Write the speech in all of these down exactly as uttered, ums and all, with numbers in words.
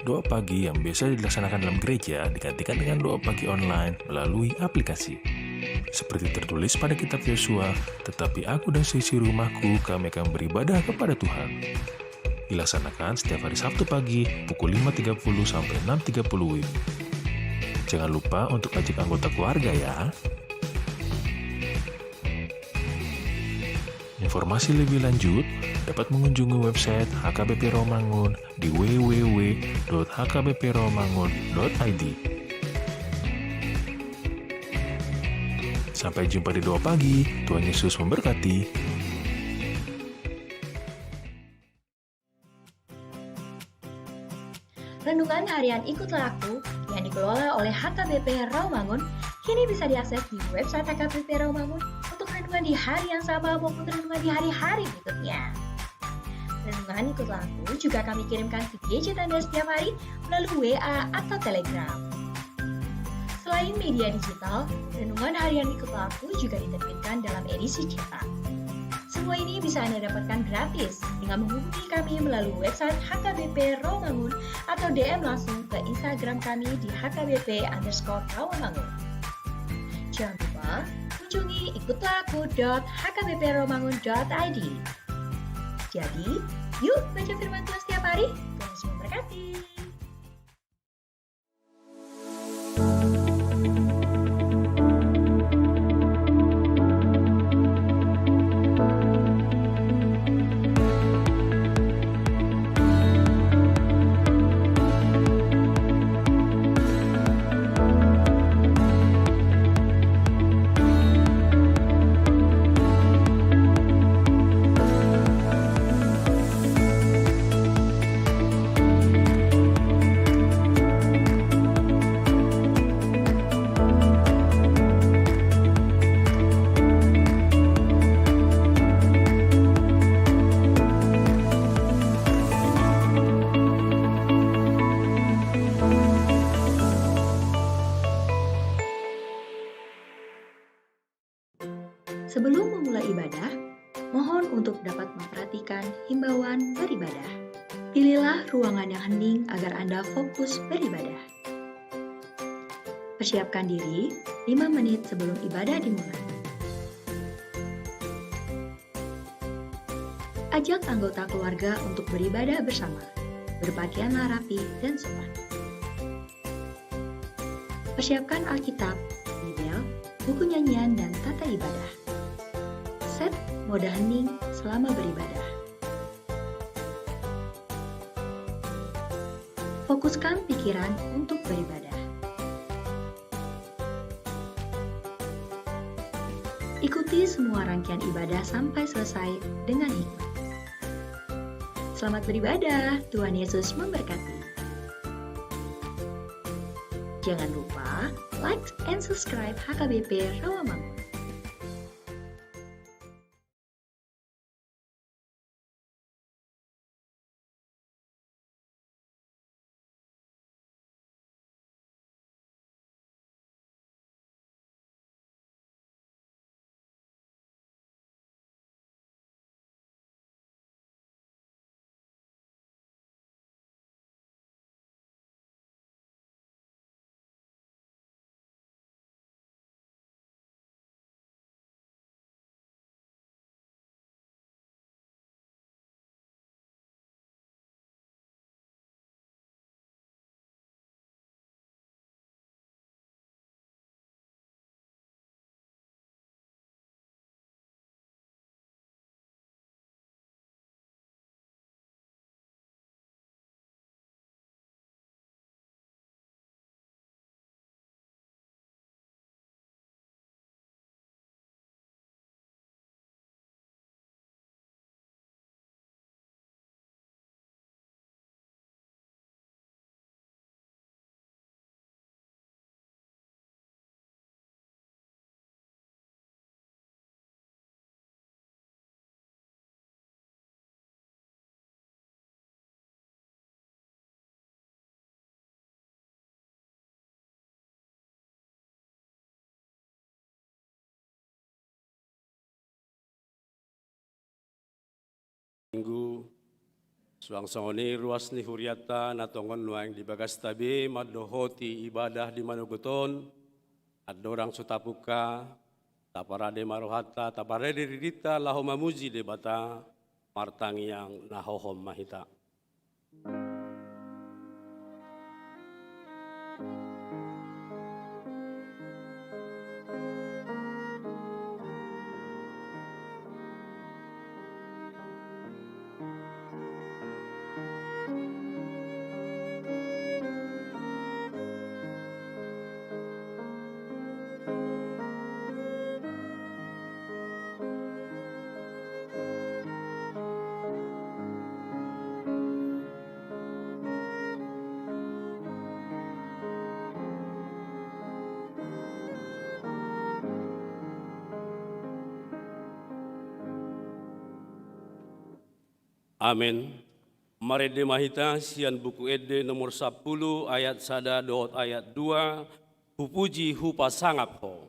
Doa pagi yang biasa dilaksanakan dalam gereja digantikan dengan doa pagi online melalui aplikasi. Seperti tertulis pada kitab Yosua, "Tetapi aku dan seisi rumahku, kami akan beribadah kepada Tuhan." Dilaksanakan setiap hari Sabtu pagi pukul lima tiga puluh sampai enam tiga puluh W I B. Jangan lupa untuk ajak anggota keluarga ya. Informasi lebih lanjut dapat mengunjungi website H K B P Rawamangun di w w w dot h k b p rawamangun dot i d. Sampai jumpa di Doa Pagi. Tuhan Yesus memberkati. Renungan Harian Ikutlah Aku yang dikelola oleh H K B P Rawamangun kini bisa diakses di website H K B P Rawamangun untuk renungan di hari yang sama maupun renungan di hari-hari berikutnya. Renungan Ikutlah Aku juga kami kirimkan ke gadget Anda setiap hari melalui W A atau Telegram. Selain media digital, Renungan Harian Ikutlah Aku juga diterbitkan dalam edisi cetak. Semua ini bisa Anda dapatkan gratis dengan menghubungi kami melalui website H K B P Rawamangun atau D M langsung ke Instagram kami di H K B P underscore Rawamangun. Jangan lupa kunjungi ikutlah aku dot h k b p rawamangun dot i d. Jadi, yuk baca firman Tuhan setiap hari. Tuhan Yesus memberkati. Sebelum memulai ibadah, mohon untuk dapat memperhatikan himbauan beribadah. Pilihlah ruangan yang hening agar Anda fokus beribadah. Persiapkan diri lima menit sebelum ibadah dimulai. Ajak anggota keluarga untuk beribadah bersama. Berpakaianlah rapi dan sopan. Persiapkan Alkitab, Bibel, buku nyanyian, dan tata ibadah. Set mode hening selama beribadah. Fokuskan pikiran untuk beribadah. Ikuti semua rangkaian ibadah sampai selesai dengan hikmat. Selamat beribadah, Tuhan Yesus memberkati. Jangan lupa like and subscribe H K B P Rawamangun. Minggu Suang songon i ruas ni hurianta na tongon nuaeng di bagasta be mandohoti ibadah di manogot on, andorang so tapungka, taparade ma rohanta, taparade dirinta laho mamuji Debata, martangiang na hohom ma hita. Amen. Marende ma hita sian Buku Ende nomor sampulu, ayat sada dohot ayat dua, Hupuji, hupasangap Ho.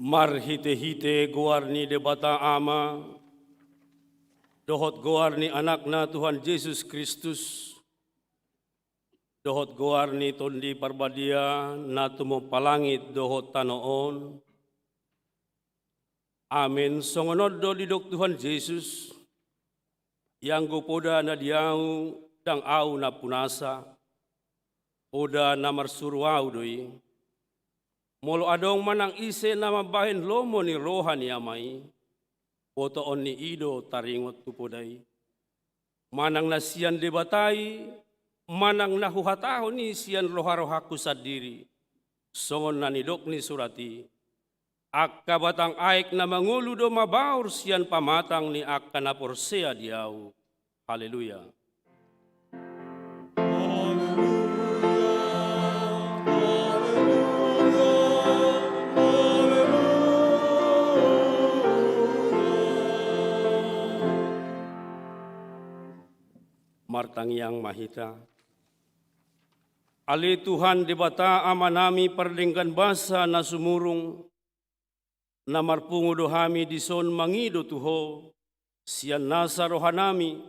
Marhitehite goar ni Debata Ama, dohot goar ni Anakna Tuhan Jesus Kristus, dohot goar ni Tondi Parbadia na tumompa langit dohot tano on. Amen. Songon on do didok Tuhan Jesus: Ianggo poda na di Ahu, ndang Ahu nampunasa, poda na marsuru Ahu do i. Molo adong manang ise na mambahen lomo ni roha ni Ama i, botoon ni i do taringot tu poda i. Manang na sian Debata i, manang na huhatahon i sian roharohangku sandiri, songon na nidok ni surat i: Angka batang aek na mangolu do mabaor sian pamatang ni angka na porsea di Ahu. Haleluya. Martangiang ma hita. Ale Tuhan Debata Amanami pardenggan basa na sumurung, na marpungu do hami dison mangido tu Ho, sian nasa rohanami,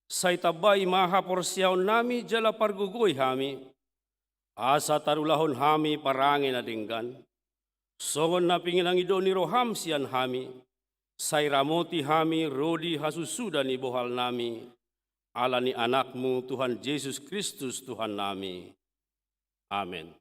sai tambai ma haporseaonnami jala pargogoi hami, asa tarulahon hami parange na denggan, songon na pinangido ni roham sian hami, sai ramoti hami ro di hasusuda ni bohalnami, ala ni Anakmu Tuhan Jesus Kristus Tuhannami. Amen.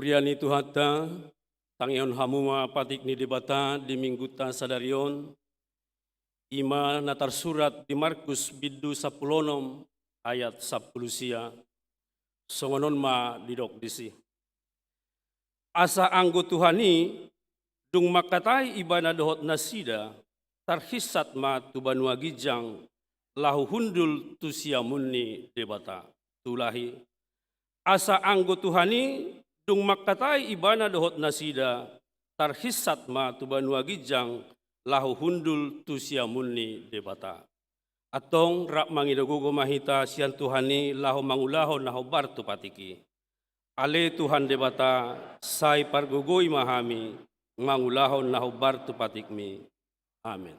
Dia ni Tuhanta, tangihon hamu ma patik ni Debata di minggunta sadari on, i ma na tarsurat di Markus bindu sampulu onom ayat sampulu sia. Songon on ma didok disi. Asa anggo Tuhan i, dung mangkatai ibana dohot nasida, tarhinsat ma tu banua ginjang, laho hundul tu siamun ni Debata. Tulang i. Asa anggo Tuhan i, dung mangkatai ibana dohot nasida, tarhinsat ma tu banua ginjang, laho hundul tu siamun ni Debata. Antong rap mangido gogo ma hita sian Tuhan i laho mangulahon na hombar tu patik i. Ale Tuhan Debata, sai pargogoi ma hami mangulahon na hombar tu patikmi. Amen.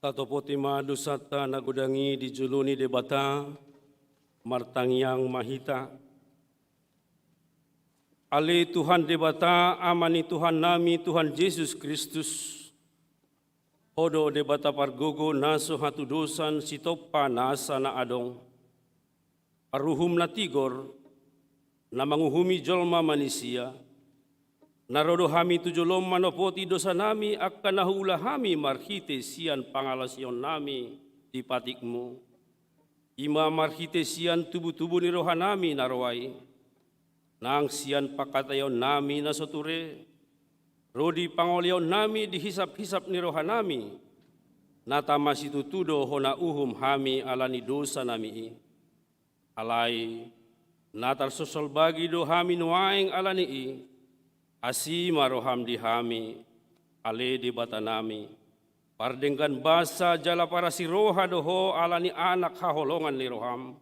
Tatopoti ma dosanta na godang i di jolo ni Debata, martangiang ma hita. Ale Tuhan Debata, Ama ni Tuhannami, Tuhan Jesus Kristus, Ho do Debata pargogo na so hatudosan sitompa nasa na adong. Paruhum na tigor, na manguhumi jolma manisia, na ro do hami tu jolom manopoti dosanami angka na huula hami marhite sian pangalaosionnami di patikmu. I ma marhite sian tubutubu ni rohanami na roa i, nang sian pangkataionnami na so ture, ro di pangolaionnami di hisaphisap ni rohanami, na tama situtu do hona uhum hami ala ni dosanami i. Alai, na tarsosolbagi do hami nuaeng ala ni i, asi ma roham di hami, ale Debatanami, pardenggan basa jala parasiroha do Ho ala ni Anak haholongan ni roham,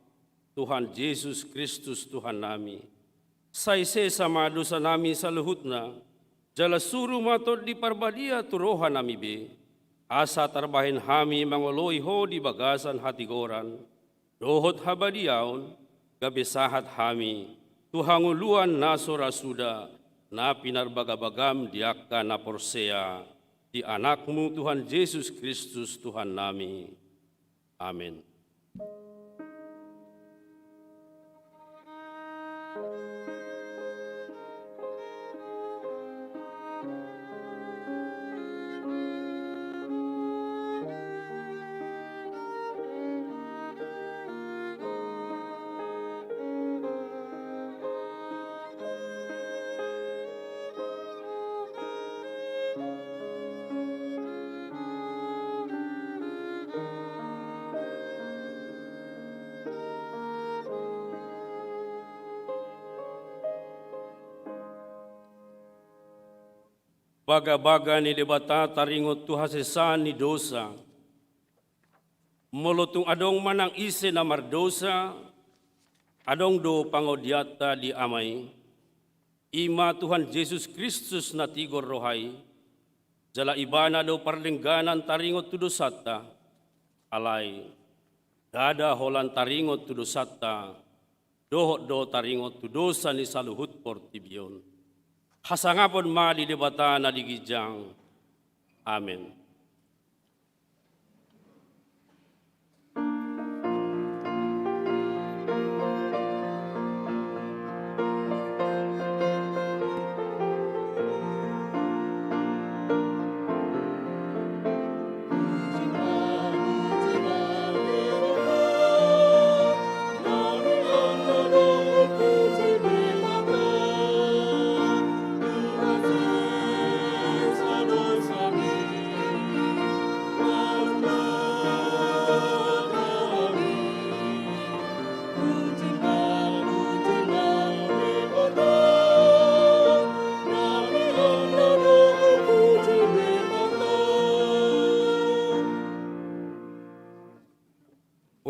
Tuhan Jesus Kristus Tuhannami. Sai sesa ma dosanami saluhutna, jala suru ma Tondi Parbadia tu rohanami be, asa tarbahen hami mangoloi Ho di bagasan hatigoran dohot habadiaon, gabe sahat hami tu hangoluan na so ra suda, na pinarbagabagam di angka na porsea di Anakmu Tuhan Jesus Kristus Tuhannami. Amen. Bagabaga ni Debata taringot tu hasesaan ni dosa. Molo tung adong manang ise na mardosa, adong do pangodianta di Ama i, i ma Tuhan Jesus Kristus na tigor roha i, jala Ibana do pardengganan taringot tu dosanta. Alai ndada holan taringot tu dosanta, dohot do taringot tu dosa ni saluhut portibi on. Hasangapon ma di Debata na di ginjang. Amen.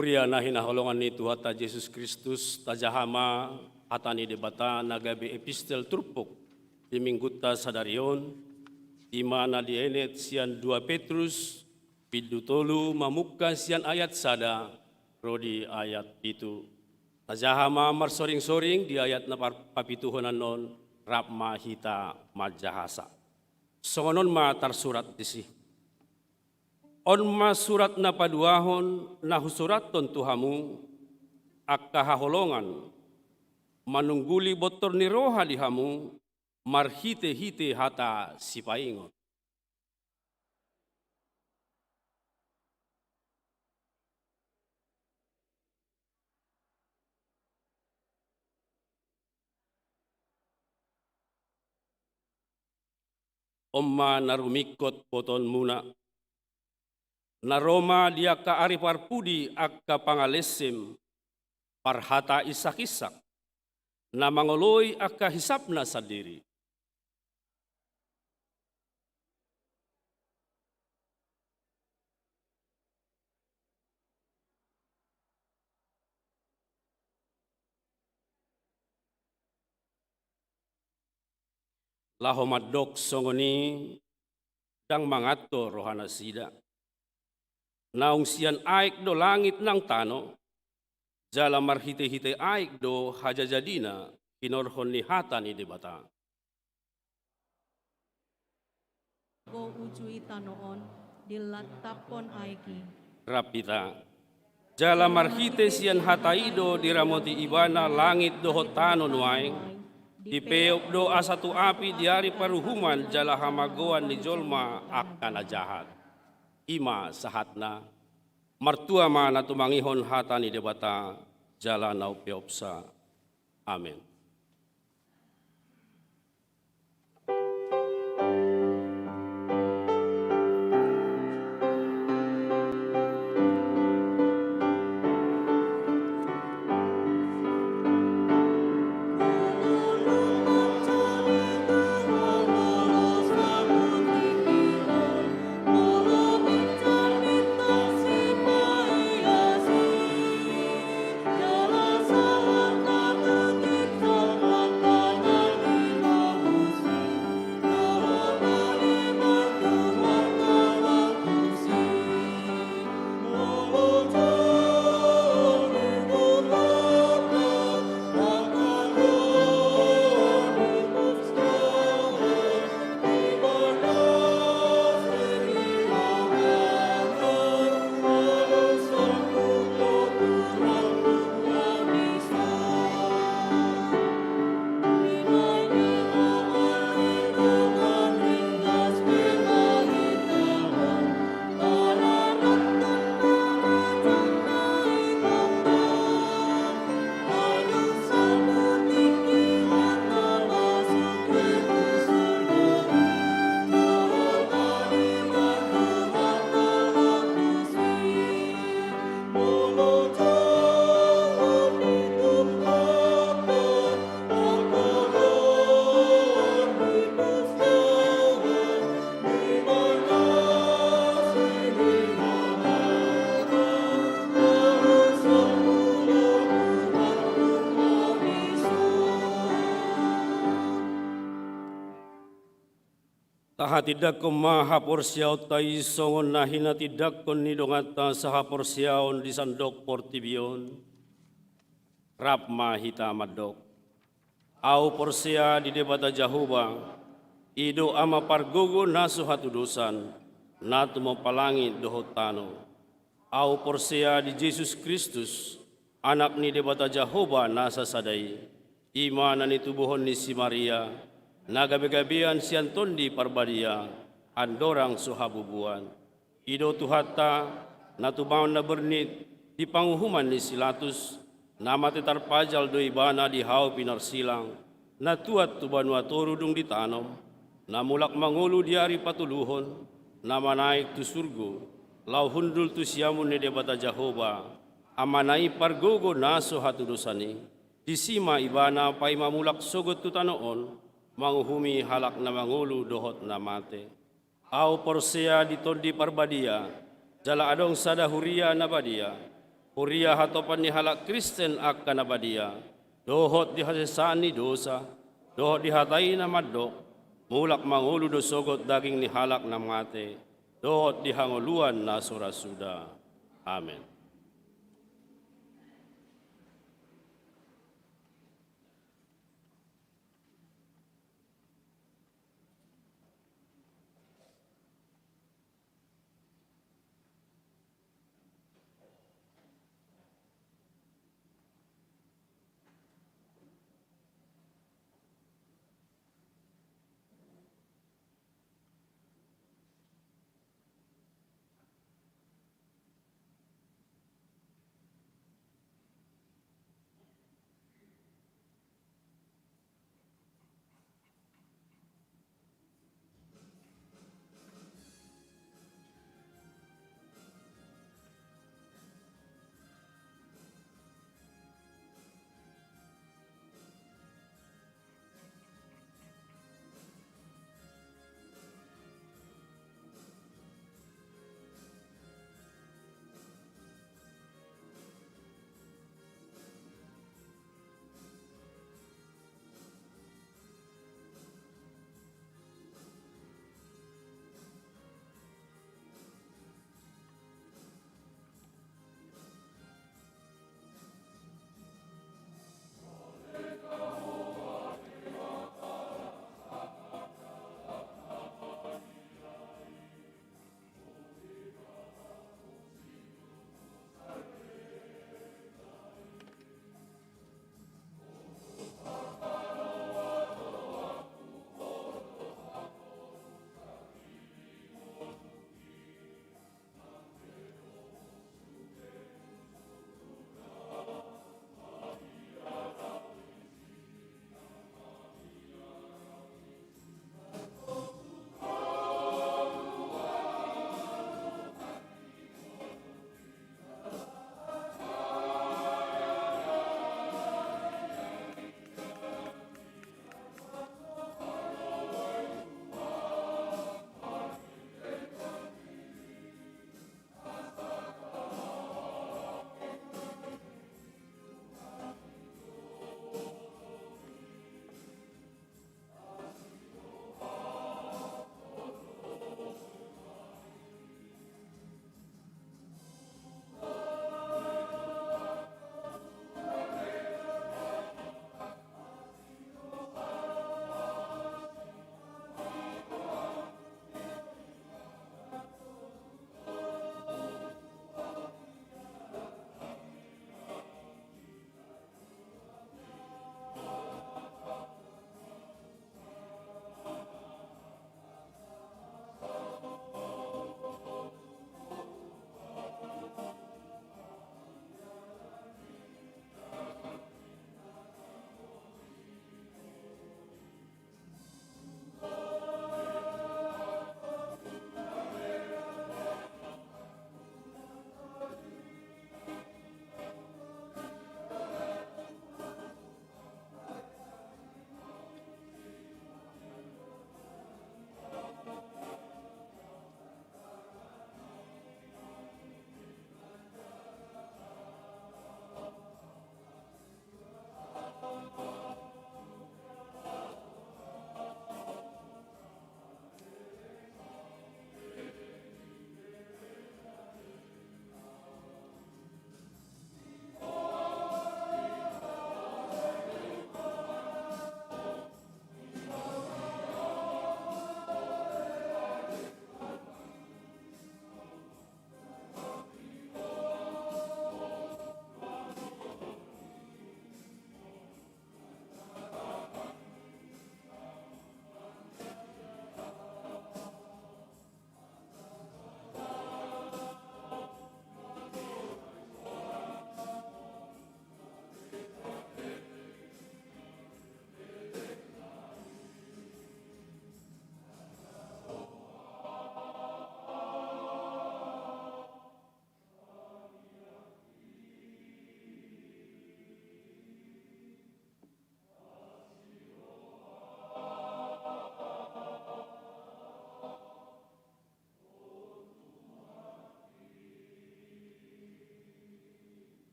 Huria na hinaholongan ni Tuhanta Jesus Kristus, tajaha ma hata ni Debata na gabe epistel turpuk di minggunta sadari on, i ma na dienet sian dua Petrus, bindu tolu, mamungka sian ayat sada ro di ayat pitu. Tajaha ma marsoringsoring di ayat na par-, papituhonan on, rap ma hita manjahasa. Songon on ma tarsurat disi. On ma surat na paduahon na husurathon tu hamu, angka haholongan, manungguli bontor ni roha di hamu, marhitehite hata sipaingot. On ma na rumingkot botoonmuna. Na ro ma di angka ari parpudi angka pangalesem, parhata insakinsak, na mangoloi angka hisapna sandiri. Laho mandok songon i, ndang manganto rohanasida. Naung sian aek do langit nang tano, jala marhitehite aek do hajajadina hinorhon ni hata ni Debata. Go uju i tano on, dilataphon aek i. Rap hita. Jala marhite sian hata i do diramoti Ibana langit dohot tano nuaeng, dipeop do asa tu api di ari paruhuman jala hamagoan ni jolma angka na jahat. I ma sahatna. Martua ma na tumangihon hata ni Debata jala na umpeopsa. Amen. Tahatindangkon ma haporseaonta i songon na hinatindangkon ni donganta sahaporseaon di sandok portibi on. Rap ma hita mandok. Ahu porsea di Debata Jahowa, i do Ama pargogo na so hatudosan, na tumompa langit dohot tano. Ahu porsea di Jesus Kristus, Anak ni Debata Jahowa na sasada i, i ma na nitubuhon ni si Maria, na gabegabean sian Tondi Parbadia, andorang so habubuan. I do Tuhanta, na tumangihon na bernit di panguhuman ni si Latus, na mate tarpajal do Ibana di hau pinarsilang, na tuat tu banua toru dung ditanom, na mulak mangolu di ari patoluhon, na manaek tu surgo, laho hundul tu siamun ni Debata Jahowa, Amana i pargogo na so hatudosan i. Disi ma Ibana paima mulak sogot tu tano on, manguhumi halak na mangolu dohot na mate. Ahu porsea di Tondi Parbadia, jala adong sada huria na badia, huria hatopan ni halak Kristen angka na badia, dohot di hasesaan ni dosa, dohot di hata i na mandok, mulak mangolu do sogot daging ni halak na mate, dohot di hangoluan na so ra suda. Amen.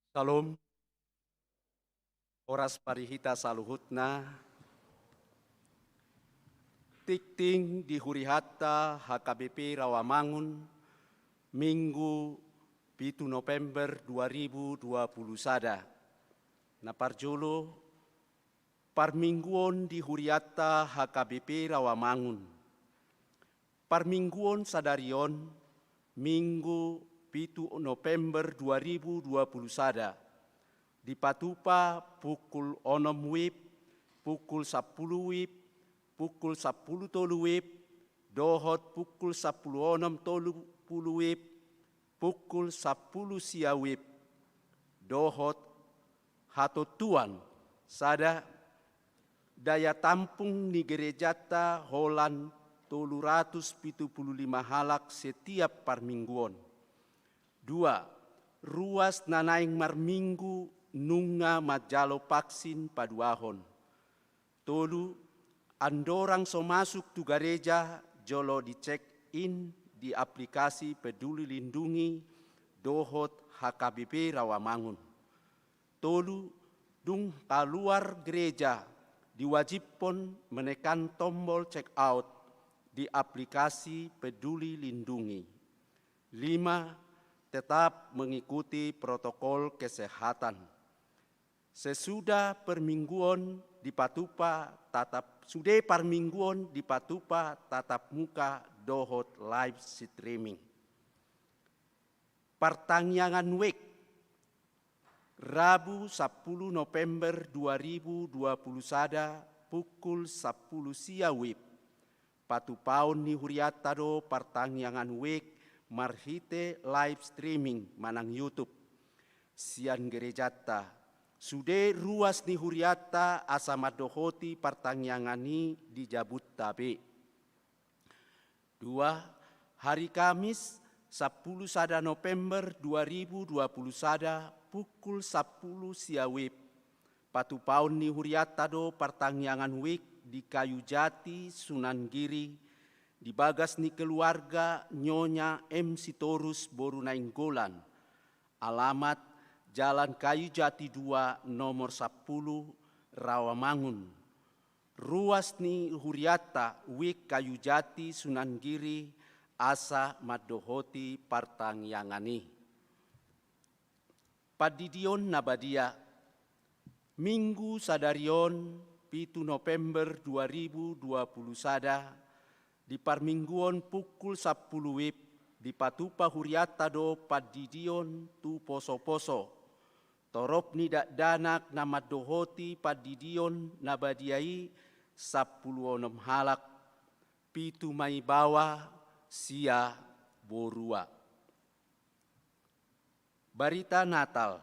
Salom. Horas ma di hita saluhutna. Tingting di hurianta H K B P Rawamangun, Minggu pitu November dua ribu dua puluh sada. Na parjolo, parmingguon di hurianta H K B P Rawamangun. Parmingguon sadari on, Minggu pitu November dua ribu dua puluh sada, dipatupa pukul onom WIB, pukul sampulu WIB, pukul sampulu tolu WIB, dohot pukul sampulu onom tolu pulu WIB, pukul sampulu sia WIB, dohot hatontuan sada, daya tampung ni gerejanta holan tolu ratus pitu pulu lima halak setiap parmingguon. Dua, ruas na naeng marminggu nunga manjalo vaksin paduahon. Tolu, andorang so masuk tu gareja jolo di check in di aplikasi Peduli Lindungi dohot H K B P Rawamangun. Tolu, dung kaluar gereja diwajibkon menekan tombol check out di aplikasi Peduli Lindungi. Lima, tetap mengikuti protokol kesehatan. Sesudah parmingguon dipatupa tatap, sude parmingguon dipatupa tatap muka dohot live streaming. Partangiangan wijk, Rabu sampulu November dua ribu dua puluh sada, pukul sampulu sia WIB. Patupaon ni hurianta do partangiangan wijk marhite live streaming manang YouTube sian gerejanta. Sude ruas ni hurianta asa mandohoti partangiangan i di jabunta be. Dua, hari Kamis, sampulu sada November dua ribu dua puluh sada, pukul sampulu sia WIB. Patupaon ni hurianta do partangiangan wijk di Kayu Jati, Sunan Giri, di bagas ni keluarga Nyonya M Sitorus boru Nainggolan. Alamat, Jalan Kayu Jati dua, nomor sampulu, Rawamangun. Ruas ni hurianta wijk Kayu Jati, Sunan Giri, asa mandohoti partangiangan i. Pandidion na badia. Minggu sadari on, pitu November dua ribu dua puluh sada, di parmingguon pukul sampulu WIB, dipatupa hurianta do pandidion tu posoposo. Torop ni dakdanak na mandohoti pandidion na badia i sampulu onom halak, pitu ma i baoa, sia borua. Barita Natal.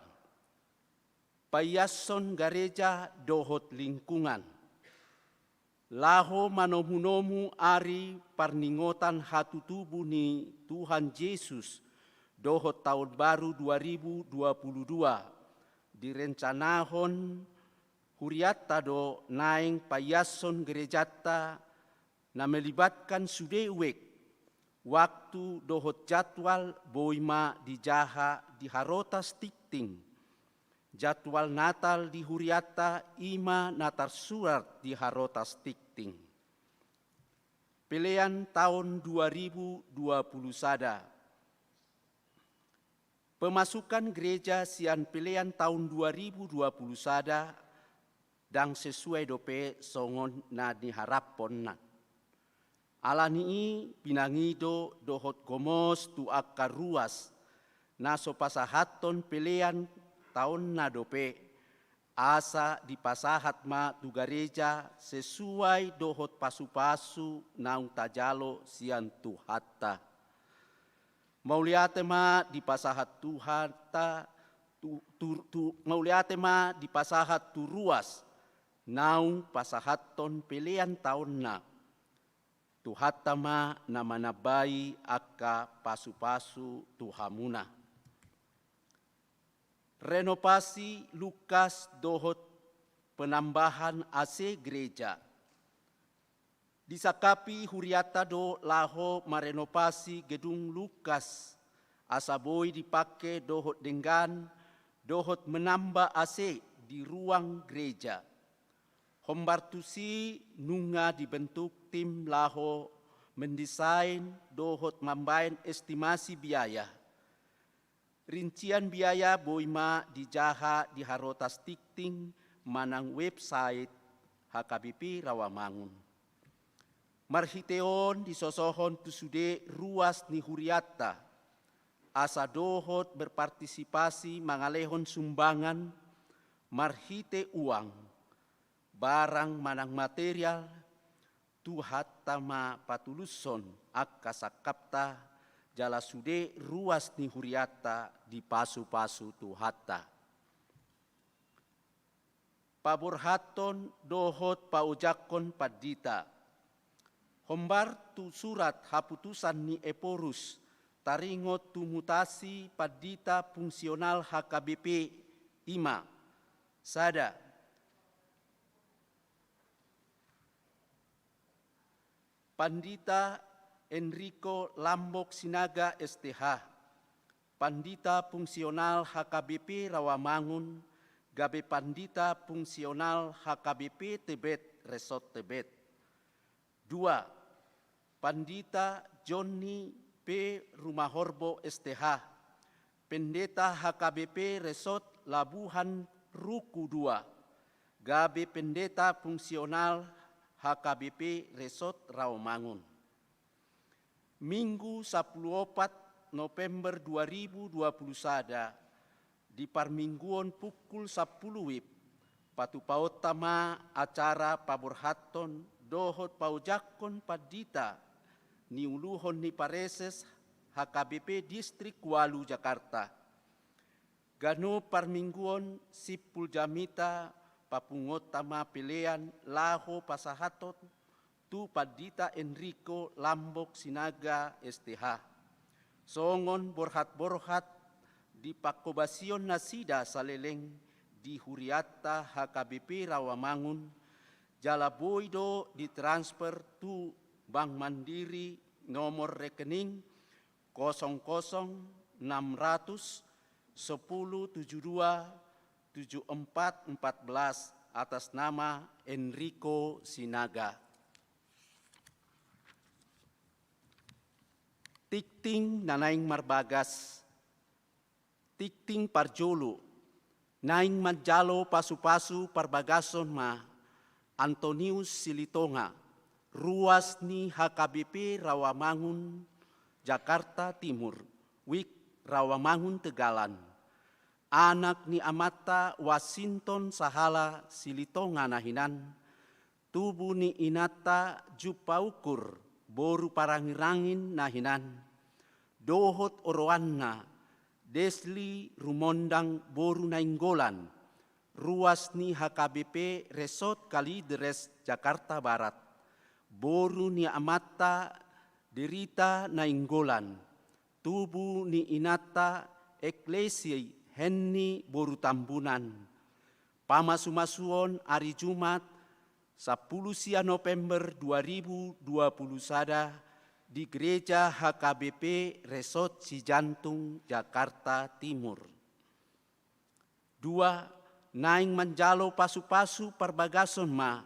Paiashon gareja dohot lingkungan. Laho manomunomu ari parningotan hatutubu ni Tuhan Jesus dohot taon baru dua ribu dua puluh dua, direncanahon hurianta do naeng paiashon gerejanta na melibatkan sude wijk, waktu dohot jadwal boi ma dijaha di harotas tingting. Jadwal Natal di hurianta i ma na tarsurat di harotas tingting. Pelean taon dua ribu dua puluh sada. Pemasukan gereja sian pelean taon dua ribu dua puluh sada ndang sesuai dope songon na niharaphonna. Ala ni i pinangido dohot gomos tu angka ruas na so pasahathon pelean taonna dope, asa dipasahat ma tu gareja sesuai dohot pasupasu naung tajalo sian Tuhanta. Mauliate ma dipasahat Tuhanta, tu, tu, tu, mauliate ma dipasahat tu ruas naung pasahathon pelean taonna. Tuhanta ma na manambai angka pasupasu tu hamuna. Renovasi lukas dohot penambahan A C gereja. Disangkapi hurianta do laho marenovasi gedung lukas, asa boi dipake dohot denggan dohot menambah A C di ruang gereja. Hombar tusi nunga dibentuk tim laho mendesain dohot mambaen estimasi biaya. Rincian biaya boi ma dijaha di harotas tingting manang website H K B P Rawamangun. Marhite on disosohon tu sude ruas ni hurianta, asa dohot berpartisipasi mangalehon sumbangan marhite uang, barang manang material, Tuhanta ma patulushon angka sangkapta, jala sude ruas ni hurianta dipasupasu Tuhanta. Paborhathon dohot paojakhon pandita. Hombar tu surat haputusan ni Ephorus taringot tu mutasi pandita fungsional H K B P, i ma: sada, Pandita Enrico Lambok Sinaga, S T H, pandita fungsional H K B P Rawamangun, gabe pandita fungsional H K B P Tebet, Resort Tebet. Dua, Pandita Jonni P Rumahorbo, S T H, Pendeta H K B P Resort Labuhan Ruku dua, gabe pendeta fungsional H K B P Resort Rawamangun. Minggu sampulu opat November dua ribu dua pulu sada, di parmingguon pukul sampulu wib, patupaonta ma acara paborhathon dohot paojakhon pandita niuluhon ni pareses H K B P Distrik Walu Jakarta. Ganup parmingguon simpul jamita papunguonta ma pelean laho pasahathon tu Pandita Enrico Lambok Sinaga, S T H, songon borhat-borhat di panghobasion nasida saleleng di hurianta H K B P Rawamangun, jala boi do ditransfer tu Bank Mandiri nomor rekening kosong kosong enam ratus sepuluh tujuh dua tujuh empat empat belas, atas nama Enrico Sinaga. Tingting na naeng marbagas. Tingting parjolo, naeng manjalo pasu-pasu parbagason ma Antonius Silitonga, ruas ni H K B P Rawamangun, Jakarta Timur, wik Rawamangun Tegalan, anak ni amanta Wasinton Sahala Silitonga na hinan, tubu ni inanta Jumpaukur, boru Parangirangin na hinan, dohot oroanna Desli Rumondang, boru Nainggolan, ruas ni H K B P Resort Kalideres, Jakarta Barat, boru ni amanta Derita Nainggolan, tubu ni inanta Eklesi Henni, boru Tambunan. Pamasu-masuon ari Jumat, sampulu sia November dua ribu dua pulu sada, di Gereja H K B P Resort Sijantung, Jakarta Timur. Dua, naeng manjalo pasu-pasu parbagason ma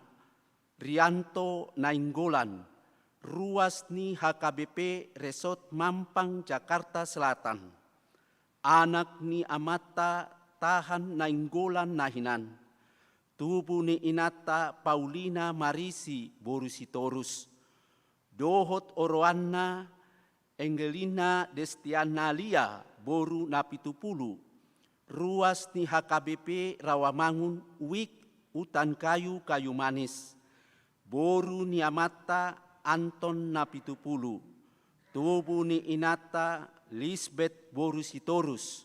Rianto Nainggolan, ruas ni H K B P Resort Mampang, Jakarta Selatan, anak ni amanta Tahan Nainggolan na hinan, tubu ni inanta Paulina Marisi, boru Sitorus, dohot oroanna Angelina Destianalia, boru Napitupulu, ruas ni H K B P Rawamangun, wik Utan Kayu, Kayu Manis, boru ni amanta Anton Napitupulu, tubu ni inanta Lisbet, boru Sitorus.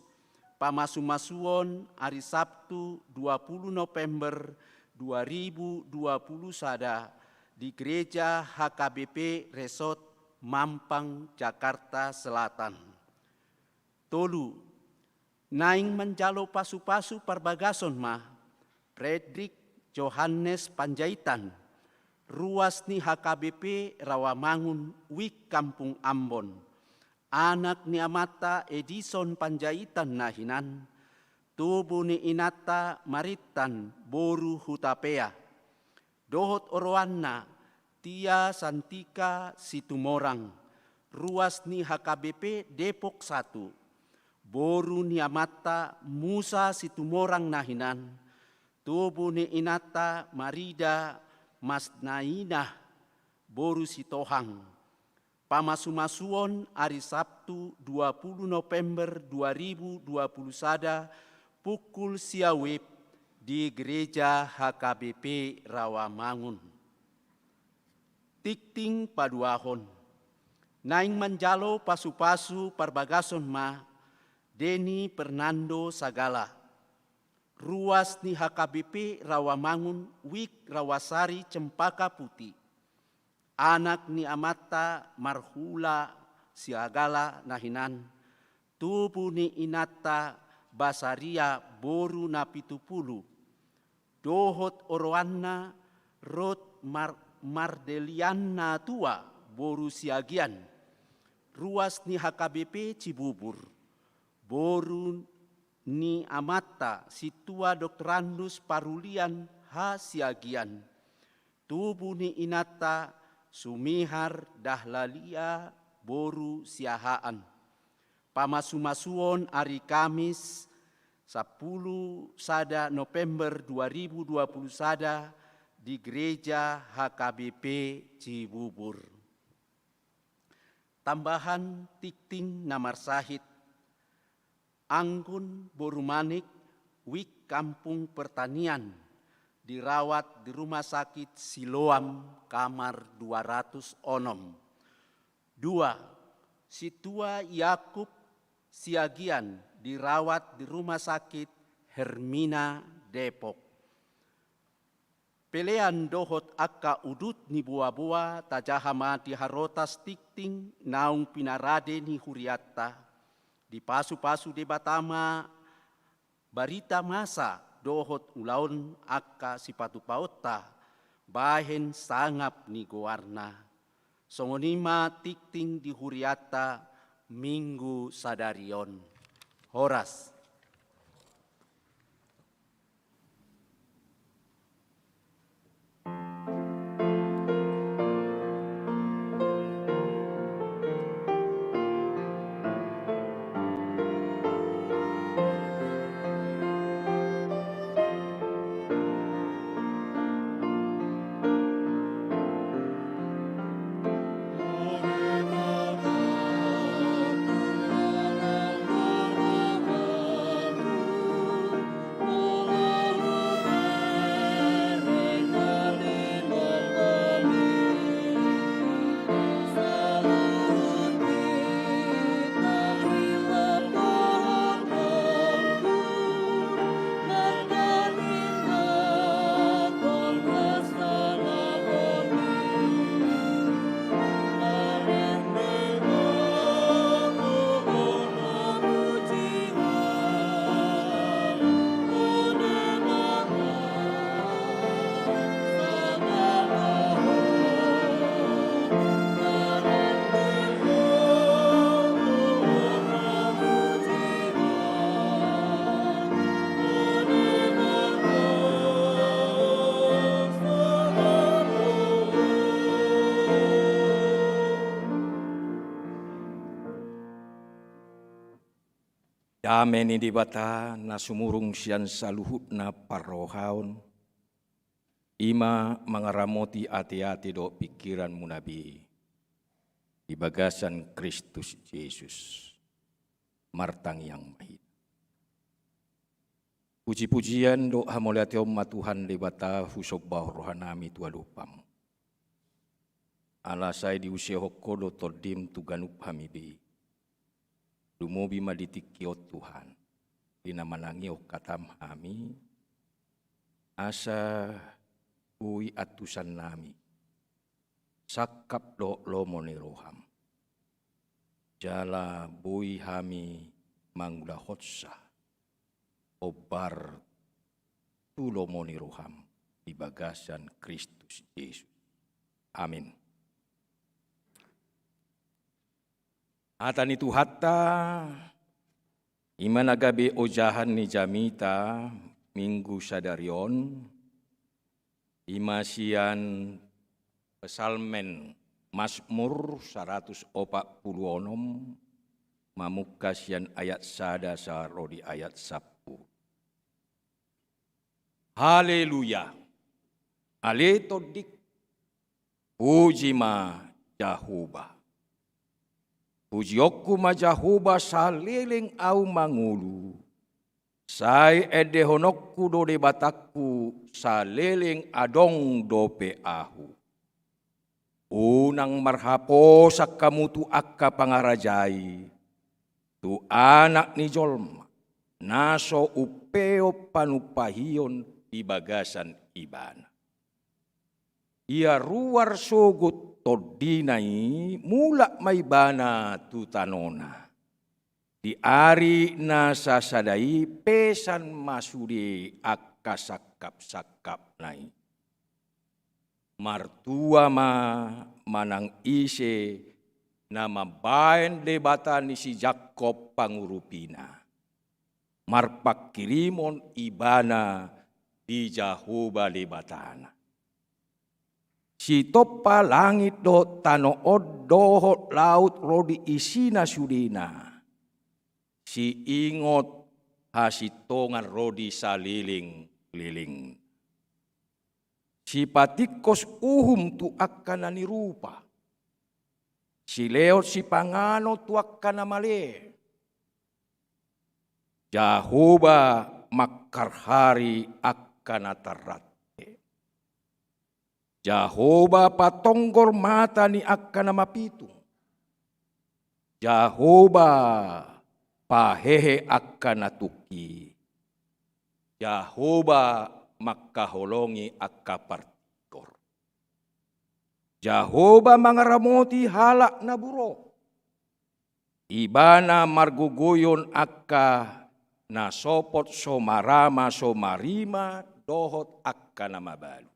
Pamasu-masuon ari Sabtu, dua pulu November dua ribu dua pulu sada, di Gereja H K B P Resort Mampang, Jakarta Selatan. Tolu, naeng manjalo pasu-pasu parbagason ma Fredrik Johannes Panjaitan, ruas ni H K B P Rawamangun, wik Kampung Ambon, anak ni amanta Edison Panjaitan na hinan, Tubu ni inanta Marintan boru Hutapea, dohot oroanna Tia Santika Situmorang, ruas ni H K B P Depok satu, boru ni amanta Musa Situmorang na hinan, tubu ni inanta Marida Masnainah boru Sitohang. Pamasumasuon ari Sabtu dua puluh November dua ribu dua puluh sada pukul sia WIB di Gereja H K B P Rawamangun. Tingting paduahon. Naeng manjalo pasupasu parbagason ma Denny Fernando Sagala, ruas ni H K B P Rawamangun, Wik Rawasari Cempaka Putih, anak ni amanta Marhula Siagala na hinan, tubu ni inanta Basaria boru Napitupulu, dohot oroanna Rut Mar-, Mardelianna Tua boru Siagian, ruas ni H K B P Cibubur, boru ni amanta Sintua Doktorandus Parulian H Siagian, tubu ni inanta Sumihar Dahlalia boru Siahaan. Pamasumasuon ari Kamis sampulu sada November dua ribu dua puluh sada di Gereja H K B P Cibubur. Tambahan tingting na marsahit. Anggun boru Manik, Wik Kampung Pertanian, dirawat di Rumah Sakit Siloam, kamar dua ratus onom. Dua, Sintua Yakub Siagian, dirawat di Rumah Sakit Hermina Depok. Pelean dohot angka udut ni boaboa tajaha ma di harotas tingting naung pinarade ni hurianta. Dipasupasu Debata ma barita masa dohot ulaon angka sipatupaonta bahen sangap ni goarna. Songon i ma tingting di hurianta Minggu sadari on. Horas. Dame ni Debata na sumurung sian saluhutna parrohaon, i ma mangaramoti ateate dohot pingkiranmuna be di bagasan Kristus Jesus. Martangiang ma hita. Pujipujian dohot hamauliateon ma Tuhan Debata husombahon rohanami tu adopanMu. Ala sai diusehon Ho do Tondim tu ganup hami be. Lumobi ma di tingki on Tuhan, di na manangihon hataM hami, asa boi antusannami sangkap dohot lomo ni rohaM. Jala boi hami mangulahonsa hombar tu lomo ni rohaM di bagasan Kristus Jesus. Amin. Hata ni Tuhanta, I ma na gabe ojahan ni jamita Minggu sadari on, i ma sian Psalmen, Masmur saratus opat pulu onom, mamungka sian ayat sada sahat ro di ayat sampulu. Haleluya. Ale tondik, puji ma Jahowa. Pujionku ma Jahowa saleleng ahu mangolu, sai endehononku do Debatangku saleleng adong dope ahu. Unang marhaposan hamu tu angka pangaraja i, tu Anak ni jolma, na so umpeop panumpahion di bagasan Ibana. Ia ruar sogot tondina i, mulak ma Ibana tu tanona. Di ari na sasada i pesan ma sude angka sangkapsangkapna i. Martua ma manang ise na mambahen Debata ni si Jakkob pangurupina, marpanghirimon ibana di Jahowa Debatana. Sitompa langit dohot tano on dohot laut ro di isina sudena, siingot hasintongan ro di salelenglelengna. Sipatingkos uhum tu angka na nirupa, sileot sipanganon tu angka na male. Jahowa mangharhari angka na tarrante. Jahowa patonggor mata ni angka na mapitung. Jahowa pahehe angka na tungki. Jahowa mangkaholongi angka partigor. Jahowa mangaramoti halak na burok. Ibana margogoihon angka na sopot so marama so marima dohot angka na mabalu.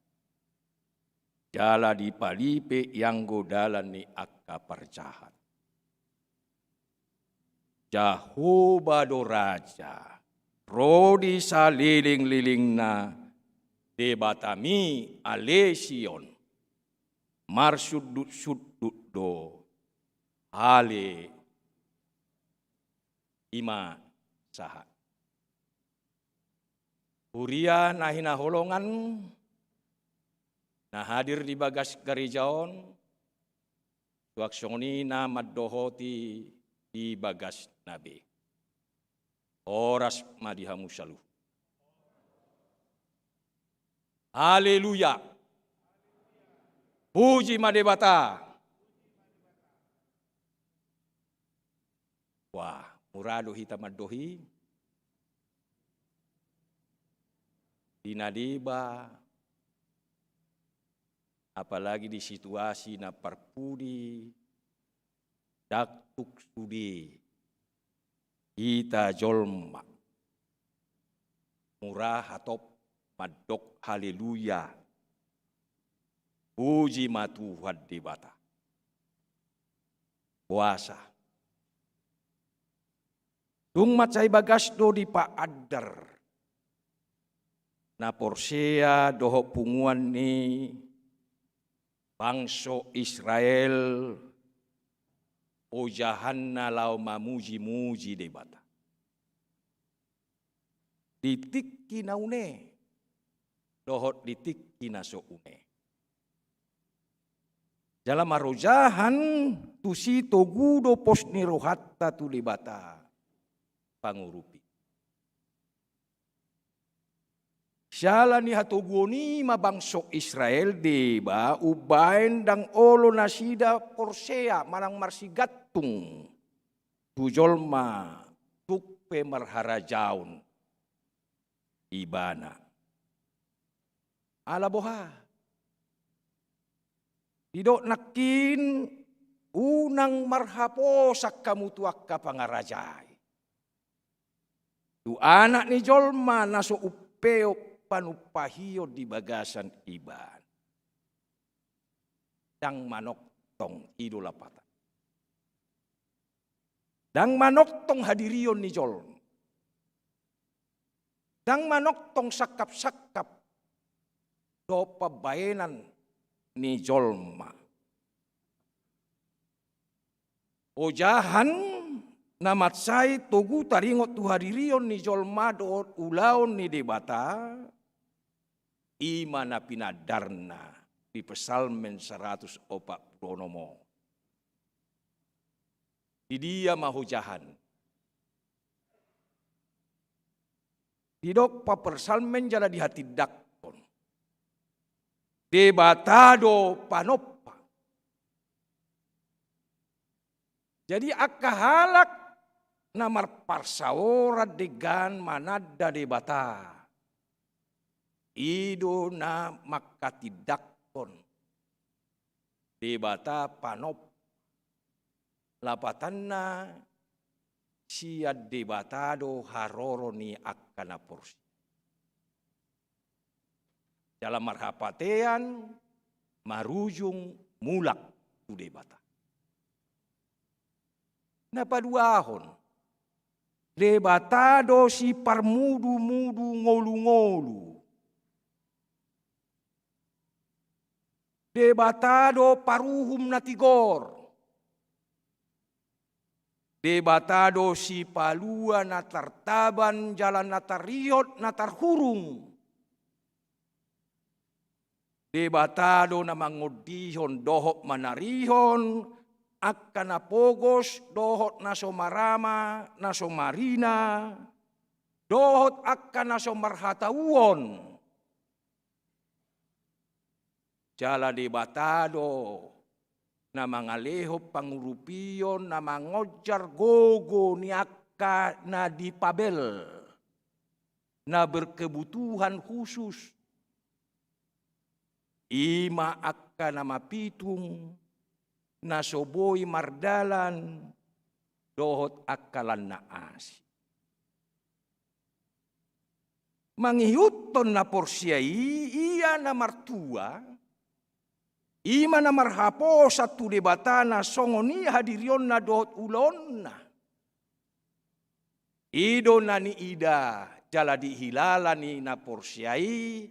Jala dipalipe ianggo dalan ni angka parjahat. Jahowa do raja, ro di salelenglelengna, Debatami ale Sion, marsundutsundut do ale. I ma sahat. Huria na hinaholongan na hadir di bagas gareja on, suang songon i na mandohoti di bagasna be. Horas ma di hamu saluhut. Haleluya. Puji ma Debata. Wah, mura do hita mandohi di na deba, apalagi di situasi na parpudi, ndang tuk sude hita jolma mura hatop mandok haleluya. Puji ma Tuhan Debata. Boasa? Tung mansai bagas do dipaandar na porsea dohot punguan ni bangso Israel ojahanna laho mamujimuji Debata. Di tingki na une dohot di tingki na so une. Jala marojahan tusi togu do pos ni rohanta tu Debata pangurupi. Siala ni hatoguon i ma bangso Israel deba umbaen ndang olo nasida porsea manang marsigantung tu jolma tuk pe marharajaon ibana. Ala boha? Didok nangkin unang marhaposan hamu tu angka pangaraja i. Tu Anak ni jolma na so umpeop panumpahion di bagasan ibana. Ndang manongtong i do lapatan. Ndang manongtong hadirion ni jolma. Ndang manongtong sangkap-sangkap dohot pambahenan ni jolma. Ojahan na mansai togu taringot tu hadirion ni jolma dohot ulaon ni Debata, i ma na pinadarna di Psalmen saratus opat pulu onom on. Di dia ma ojahan? Didok papersalmen jala dihatindanghon, Debata do panompa. Jadi angka halak na marparsaoran denggan mananda Debata, i do na manghatindanghon Debata panompa. Lapatanna, sian Debata do haroro ni angka na porsea. Jala marhapatean marujung mulak tu Debata. Na paduahon, Debata do siparmudu-mudu ngolu-ngolu. Debata do paruhum na tigor. Debata do sipalua na tartaban jala na tarihot na tarhurung. Debata do na mangondihon dohot manarihon angka na pogos dohot na so marama, na so marina, dohot angka na so marhatauon. Jala Debata do na mangalehon pangurupion, na mangonjar gogo ni angka na di Babel, na berkebutuhan khusus. I ma angka na mapitung, na so boi mardalan, dohot angka lan na asing. Mangihuthon na porsea i, ia na martua, i ma na marhaposan tu Debata na songon i hadirionna dohot ulaonna. I do na niida jala dihilala ni na porsea i,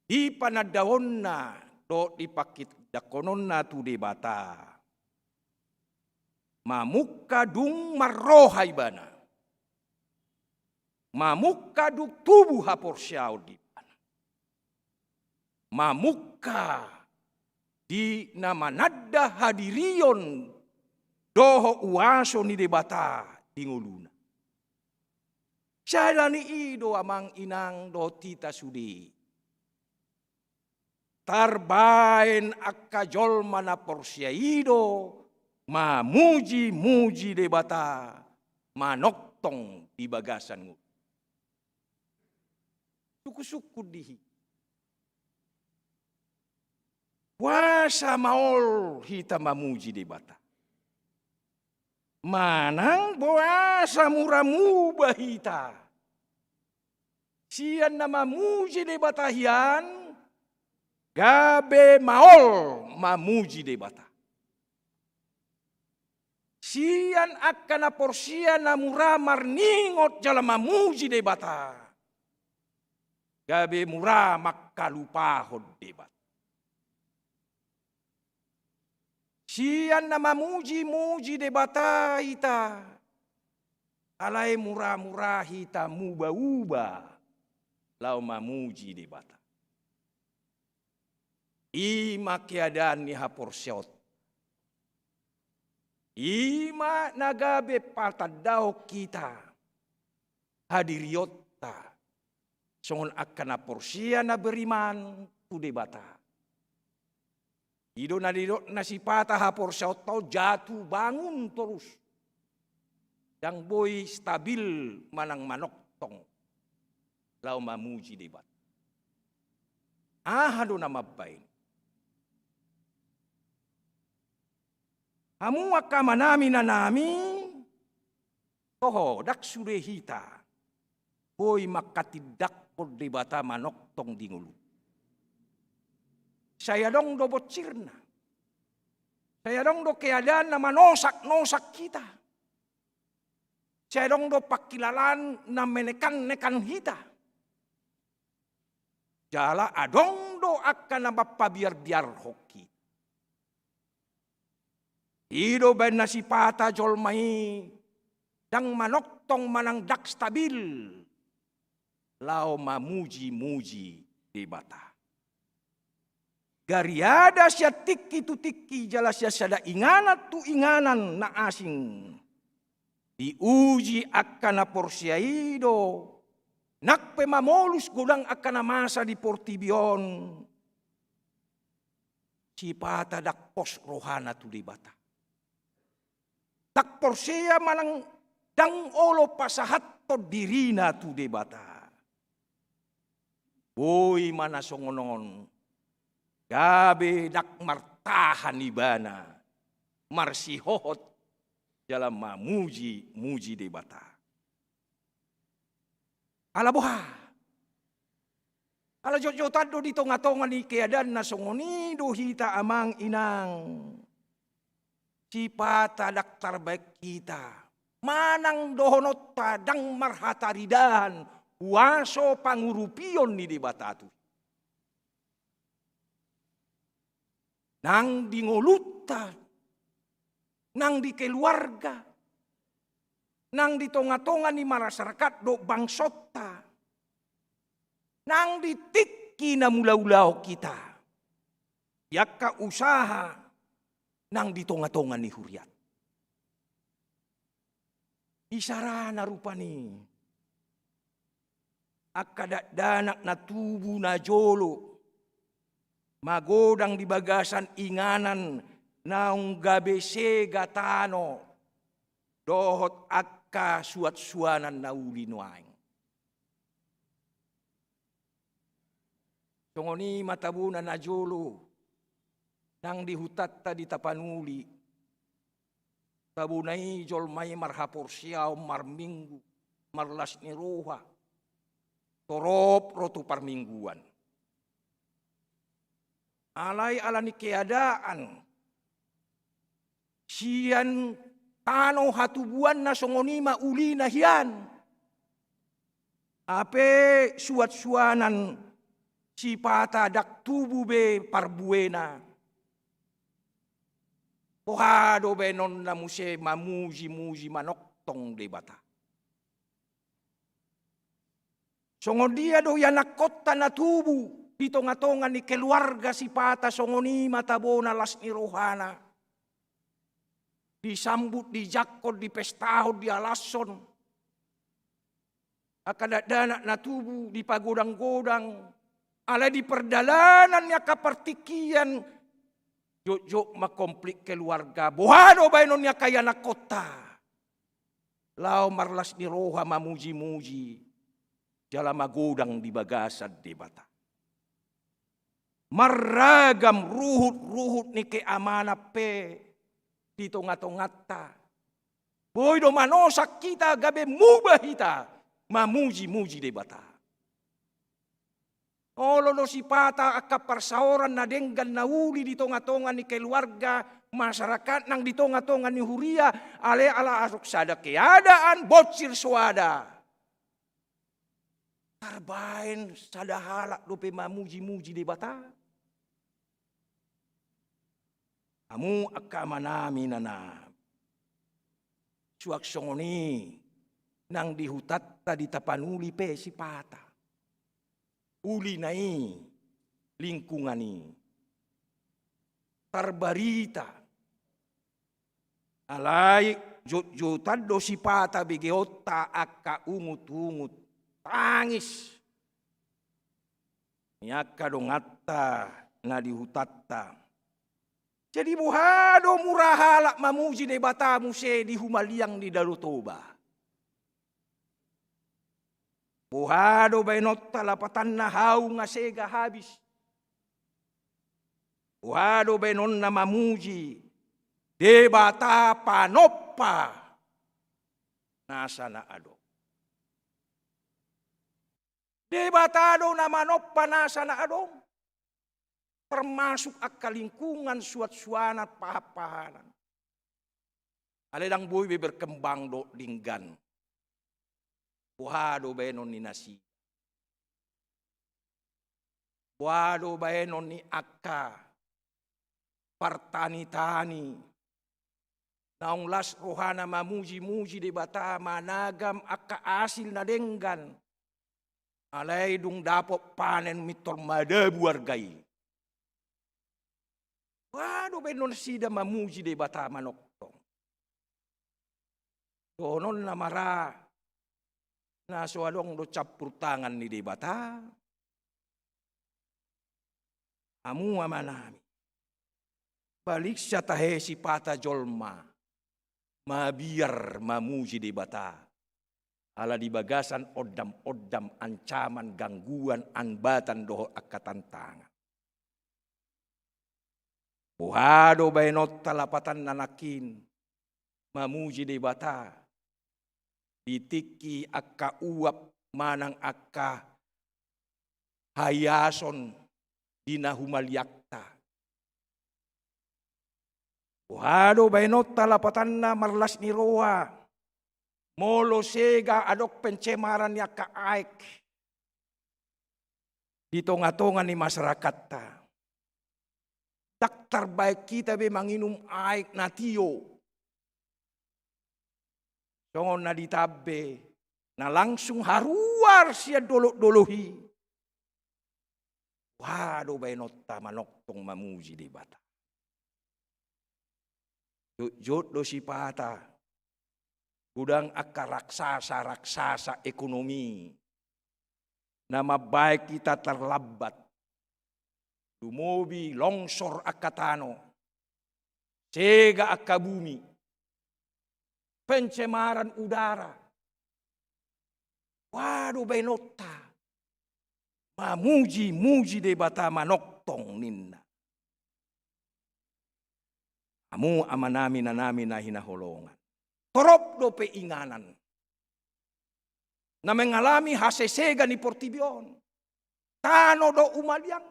di panandaonna dohot di panghatindanghononna tu Debata. Mamungka dung marroha ibana. Mamungka dung tubu haporseaon di ibana. Mamungka di na mananda hadirion dohot huaso ni Debata di ngoluna. Jala ni i do amang inang dohot hita sude. Tarbaen angka jolma na porsea i do mamuji-muji Debata manongtong di bagasan ngolu. Sungkun-sungkun di hita. Boasa maol hita mamuji Debata? Manang boasa mura muba hita sian na mamuji Debata hian gabe maol mamuji Debata? Sian angka na porsea na mura marningot jala mamuji Debata, gabe mura mangkalupahon Debata. Sian na mamuji-muji Debata hita, alai mura-mura hita muba-uba laho mamuji Debata. I ma keadaan ni haporseaonta. I ma na gabe patandahon hita hadirionta songon angka na porsea na beriman tu Debata. I do na nidok na sipata haporseaonta on jatuh bangun torus. Ndang boi stabil manang manongtong laho mamuji Debata. Aha do na mambaen? Hamu angka amanami inanami, toho, ndang sude hita boi manghatindanghon Debata manongtong di ngolu. Sai adong do bonsirna. Sai adong do keadaan na manosak-nosak hita. Sai adong do pangkilalaan na menekan-nekan hita. Jala adong do angka na mampabiarbiarhon hita. I do baen na sipata jolma i ndang manongtong manang ndang stabil laho mamujimuji Debata. Gariada sian tingki tu tingki jala sian sada inganan tu inganan na asing, diuji angka na porsea i do, nang pe mamolus godang angka na masa di portibi on, sipata ndang pos rohana tu Debata. Ndang porsea manang ndang olo pasahathon dirina tu Debata. Boi ma na songon on, gabe ndang martahan ibana marsihohot jala mamujimuji Debata. Ala boha? Ala jotjotan do di tongatonga ni keadaan na songon i do hita amang inang. Sipata ndang tarbaen hita, manang dohononta ndang marhataridahan huaso pangurupion ni Debata tu nang di ngolunta, nang di keluarga, nang di tongatonga ni masyarakat dohot bangsonta, nang di tingki na mangulahon hita, di angka usaha, nang di tongatonga ni hurianta. Isarana rupani angka dakdanak na tubu najolo, magodang di bagasan inganan naung gabe sega tano dohot angka suansuanan na uli nuaeng. Songon i ma tabona najolo nang di hutanta di Tapanuli. Tabona i jolma i marhaporseaon marminggu, marlas ni roha, torop ro tu parmingguan. Alai ala ni keadaan sian tano hatubuanna songon i ma ulina hian. Hape suansuanan sipata ndang tubu be parbuena. Boha do baenonna muse mamujimuji manongtong Debata? Songon dia do ianakkonta na tubu di tongatonga ni keluarga sipata songon i ma tabona las ni rohana? Disambut, dijangkon, dipestahon, dialashon angka dakdanak na tubu, dipagodanggodang. Alai di pardalanan ni angka partingkian, jotjot ma konflik keluarga. Boha do baenon ni angka ianakkonta? Laho marlas ni roha mamujimuji jala magodang di bagasan Debata. Marragam ruhutruhut ni keamanan pe di tongatonganta. Boi do manosak hita gabe muba hita mamujimuji Debata. Olo do sipata angka parsaoran na denggan na uli di tongatonga ni keluarga, masyarakat nang di tongatonga ni huria, alai ala adong sada keadaan bonsir soada tarbaen sada halak dope mamujimuji Debata. Hamu angka amanami nana, suang songon i nang di hutanta di Tapanuli pe sipata, ulina i, lingkungan i tarbarita. Alai jotjotan do sipata begeonta angka ungutungut tangis ni angka donganta na di hutanta. Jadi boha do mura halak mamuji Debata muse di humaliang ni Danau Toba? Boha do baenonta lapatanna hau nga sega habis? Boha do baenonna mamuji Debata panompa nasa na adong? Debata do na manompa nasa na adong, termasuk angka lingkungan, suansuanan, pahanpahanan. Alai ndang boi be berkembang dohot denggan. Boha do baenon ni nasida? Boha do baenon ni angka partanitani naung las rohana mamujimuji Debata, managam angka asil na denggan, alai dung dapot panen mintor madabu arga i. Boha do baenon nasida mamuji Debata manongtong? Dohononna ma ra na so adong do campur tangan ni Debata? Hamu amanami, baliksa tahe sipata jolma mabiar mamuji Debata, ala di bagasan ondamondam, ancaman, gangguan, ambatan dohot angka tantangan. Boha do baenonta lapatanna nangkin mamuji Debata di tingki angka uap manang angka haiason di na humaliangta? Boha do baenonta lapatanna marlas ni roha molo sega adong pencemaran ni angka aek di tongatonga ni masyarakatta? Ndang tarbaen hita be manginum aek na tio, songon na di Tambe, na langsung haruar sian dolokdolok i. Boha do baenonta manongtong mamuji Debata? Jotjot do sipata godang angka raksasa-raksasa ekonomi na mambaen hita tarlambat. Lumobi longsor angka tano, sega angka bumi, pencemaran udara. Boha do baenonta mamujimuji Debata manongtong, ninna? Hamu amanami, inanami na hinaholongan, torop dope inganan na mengalami hasesegan ni portibi on. Tano do humaliang,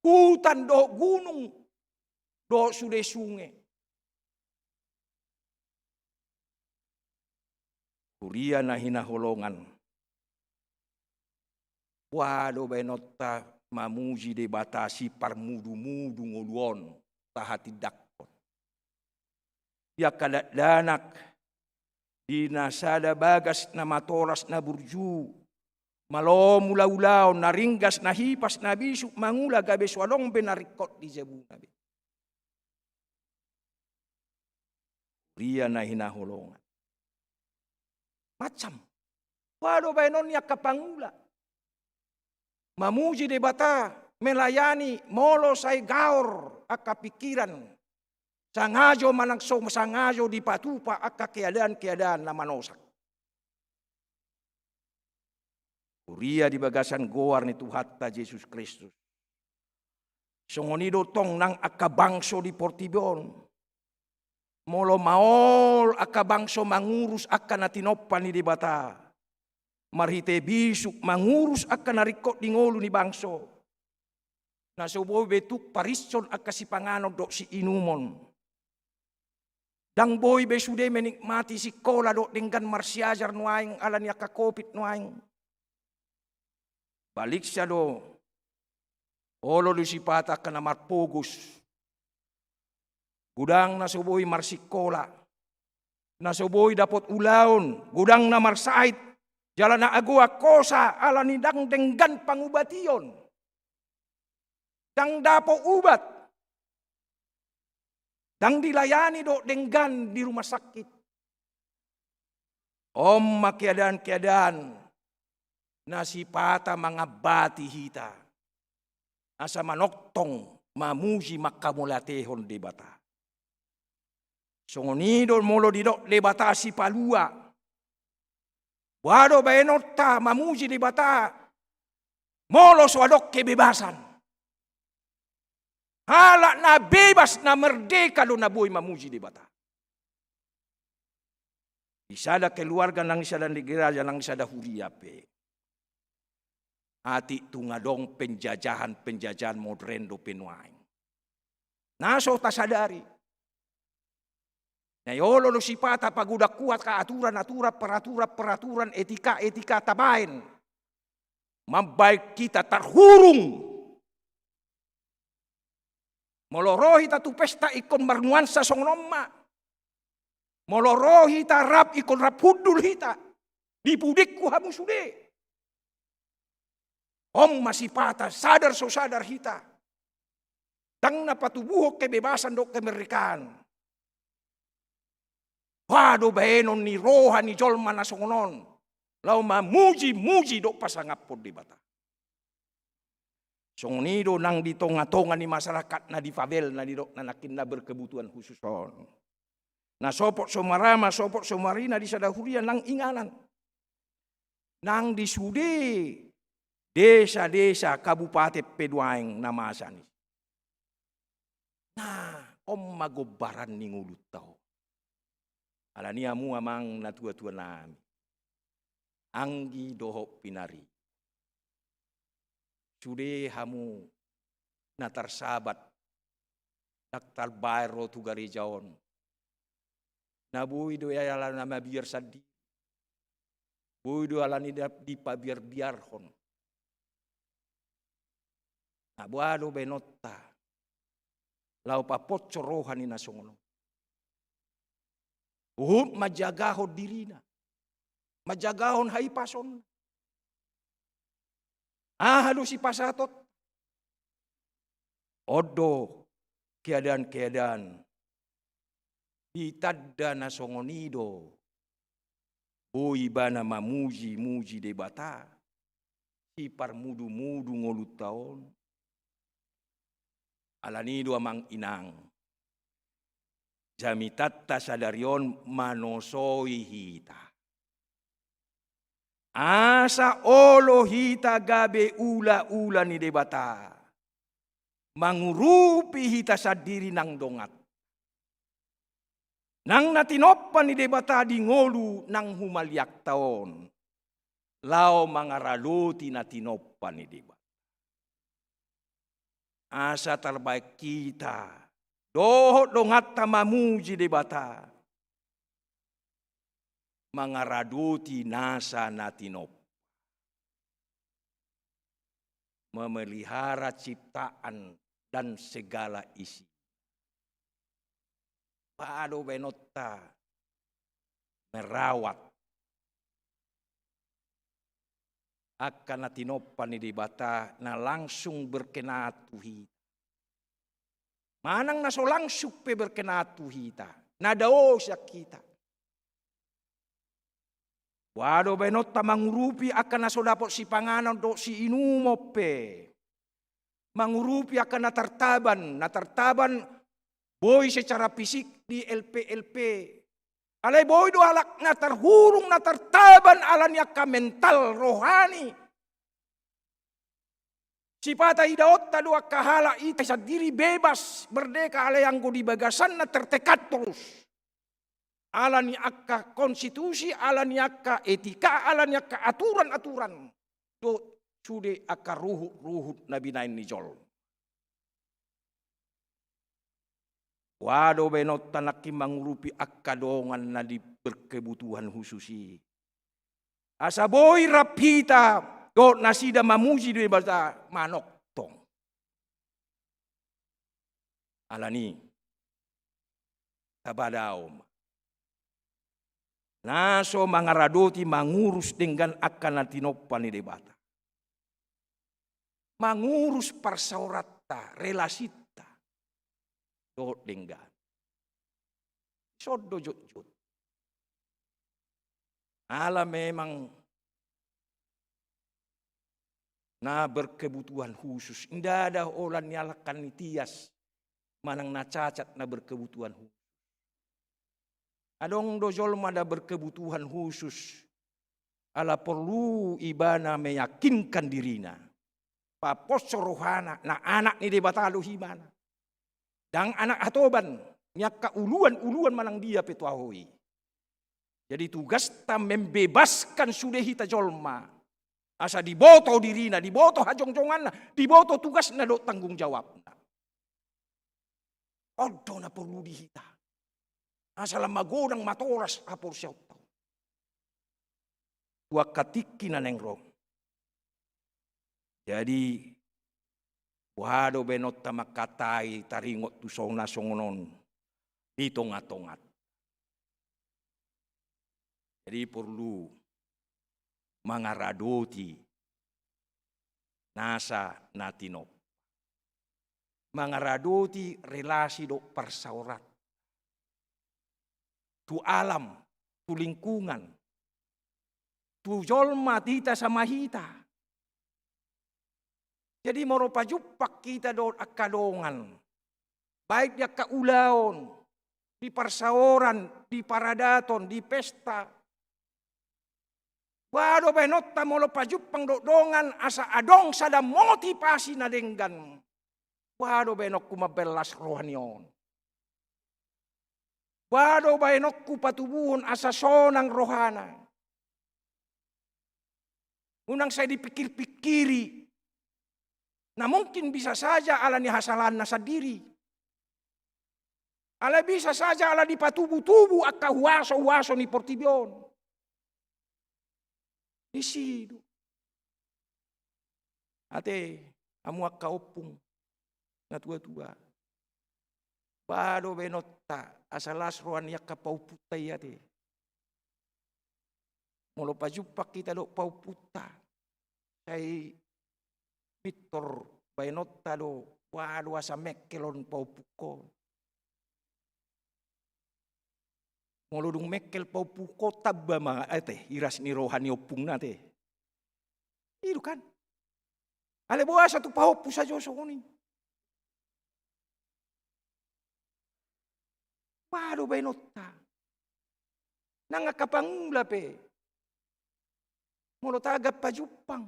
hutan dohot gunung dohot sude sunge. Huria na hinaholongan, boha do baenonta mamuji Debata siparmudumudu ngolu on tahatindangkon? Di angka dakdanak, di na sada bagas na matoras na burju, malo mangula ulaon, na ringgas na hipas na bisuk mangula gabe so adong be na ringkot di jabuna be. Huria na hinaholongan, macam boha do baenon ni angka pangula mamuji Debata, melayani, molo sai gaor angka pingkiran, sangajo manang so sangajo dipatupa angka keadaan-keadaan na manosak? Huria di bagasan goar ni Tuhanta Jesus Kristus, songon i do tong nang angka bangso di portibi on. Molo maol angka bangso mangurus angka na tinompa ni Debata marhite bisuk, mangurus angka na ringkot di ngolu ni bangso, na so boi be tuk parishon angka sipanganon dohot siinumon. Ndang boi be sude menikmati sikola dohot denggan marsiajar nuaeng ala ni angka covid nuaeng. Baliksa do, olo do sipata angka na marpogos, godang na so boi marsikola, na so boi dapot ulaon, godang na marsahit jala na agoan hosa ala ni ndang denggan pangubation. Ndang dapot ubat, ndang dilayani dohot denggan di rumah sakit. On ma keadaan-keadaan na sipata mangambati hita asa manongtong mamuji mangkamauliatehon Debata. Songon i do molo didok Debata sipalua. Boha do baenonta mamuji Debata molo so adong kebebasan? Halak na bebas, na merdeka do na boi mamuji Debata. Di sada keluarga nang di sada ni gereja nang di sada huria pe, atik tung adong penjajahan-penjajahan modern dope nuaeng na so tasadari. Na i olo do sipata pagodang huat angka aturan-aturan, peraturan-peraturan, etika-etika tabaen, mambaen hita tarhurung Molo ro hita tu pesta ingkon marnuansa songon on ma. Molo ro hita rap ingkon rap hundul hita. Di pudingku hamu sude. On ma sipata sadar so sadar hita. Ndang na patubuhon kebebasan dohot kemerdekaan. Boha do baenon ni roha ni jolma na songon on, laho mamuji-muji dohot pasangaphon Debata. Songon i do nang di tonga-tonga ni masyarakat na difabel na didok na nangkin na berkebutuhan khusus on. Na sopot so marama, sopot so marina di sada huria nang inganan. Nang di sude desa-desa kabupaten pe nuaeng na masa ni. Nah, on ma gombaran ni ngolunta on. Alani i hamu amang natua-tua nami, anggi dohot pinari, sude hamu na tarsabat, na tarbaen ro tu gareja on. Na boi do ia ala na mabiar sandiri. Boi do ala ni da-, dipabiar-biarhon. Na boha do baenonta laho paposo roha ni na songon on? Huhut manjagahon dirina, manjagahon hahipason. Aha do sipasahaton? On do keadaan-keadaan di tanda na songon i do boi ibana mamuji-muji Debata, siparmudu-mudu ngolunta on. Alani i do amang inang, jamitanta sadari on manosoi hita. Asa olo hita gabe ula-ula ni Debata, mangurupi hita sandiri nang dongan. Nang na tinompa ni Debata di ngolu nang humaliangta on, laho mangaradoti na tinompa ni Debata. Asa tarbaen hita dohot donganta mamuji Debata, mangaradoti nasa na tinompa. Memelihara ciptaan dan segala isi. Boha do baenonta merawat angka na tinompa ni Debata na langsung berkenaan tu hita manang na so langsung pe berkenaan tu hita, na dao sian hita? Boha do baenonta mangurupi angka na so dapot sipanganon dohot siinumon pe, mangurupi angka na tartaban, na tartaban boi secara fisik di L P L P. Alai boi do halak na tarhurung, na tartaban ala ni angka mental rohani. Sipata idaonta do angka halak i sandiri bebas, merdeka, alai anggo di bagasanna tertekan torus. Ala ni angka konstitusi, ala ni angka etika, ala ni angka aturan-aturan dohot sude angka ruhut-ruhut na binaen ni jolma. Boha do baenonta nangkin mangurupi angka dongan na di berkebutuhan khusus i, asa boi rap hita dohot nasida mamuji Debata manongtong? Alani i, tapadao ma na so mangaradoti, mangurus denggan angka na tinompa ni Debata, mangurus parsaoranta, relasinta dohot denggan. Dison do jotjot. Ala memang na berkebutuhan khusus, ndada holan ni angka na tias manang na cacat na berkebutuhan khusus. Adong do jolma na berkebutuhan khusus, ala porlu ibana meyakinkan dirina, paposo rohana, na anak ni Debata do ibana. Ndang anak hatoban ni angka uluan-uluan manang dia pe tu ahu i. Jadi tugasta membebaskan sude hita jolma, asa diboto dirina, diboto hajongjonganna, diboto tugasna dohot tanggung jawabna. On do na porlu di hita, asa lam magodang, matoras haporseaonta tu angka tingki na naeng ro. Jadi Boha do baenonta mangkatai taringot tu songon na songon on di tonga-tonga. Jadi porlu mangaradoti nasa na tinompa. Mangaradoti relasi dohot parsaoranta tu alam, tu lingkungan, tu jolma hita sama hita. Jadi molo pajumpang hita dohot angka dongan, baik di angka ulaon, di parsaoran, di paradaton, di pesta, boha do baenonta molo pajumpang dohot dongan asa adong sada motivasi na denggan? Boha do baenonku mambaen las roha ni on? Boha do baenonku patubuhon asa sonang rohana? Unang sai dipikir-pikiri. Na mungkin bisa saja ala ni hasalahanna sandiri. Alai bisa saja ala dipatubu-tubu angka huaso-huaso ni portibi on. Disi do. Ate, hamu angka ompung na tua-tua, boha do baenonta asa las roha ni angka paompunta i ate? Molo pajumpang hita dohot paompunta, sai pintor baenonta do, boha do asa mengkel on paompungkon. Molo dung mengkel paompungkon, tamba ma ate iras ni roha ni ompungna ate. I do kan? Alai boasa tu pahompu sajo songon i? Boha do baenonta? Nang angka pangula pe, molo tagan pajumpang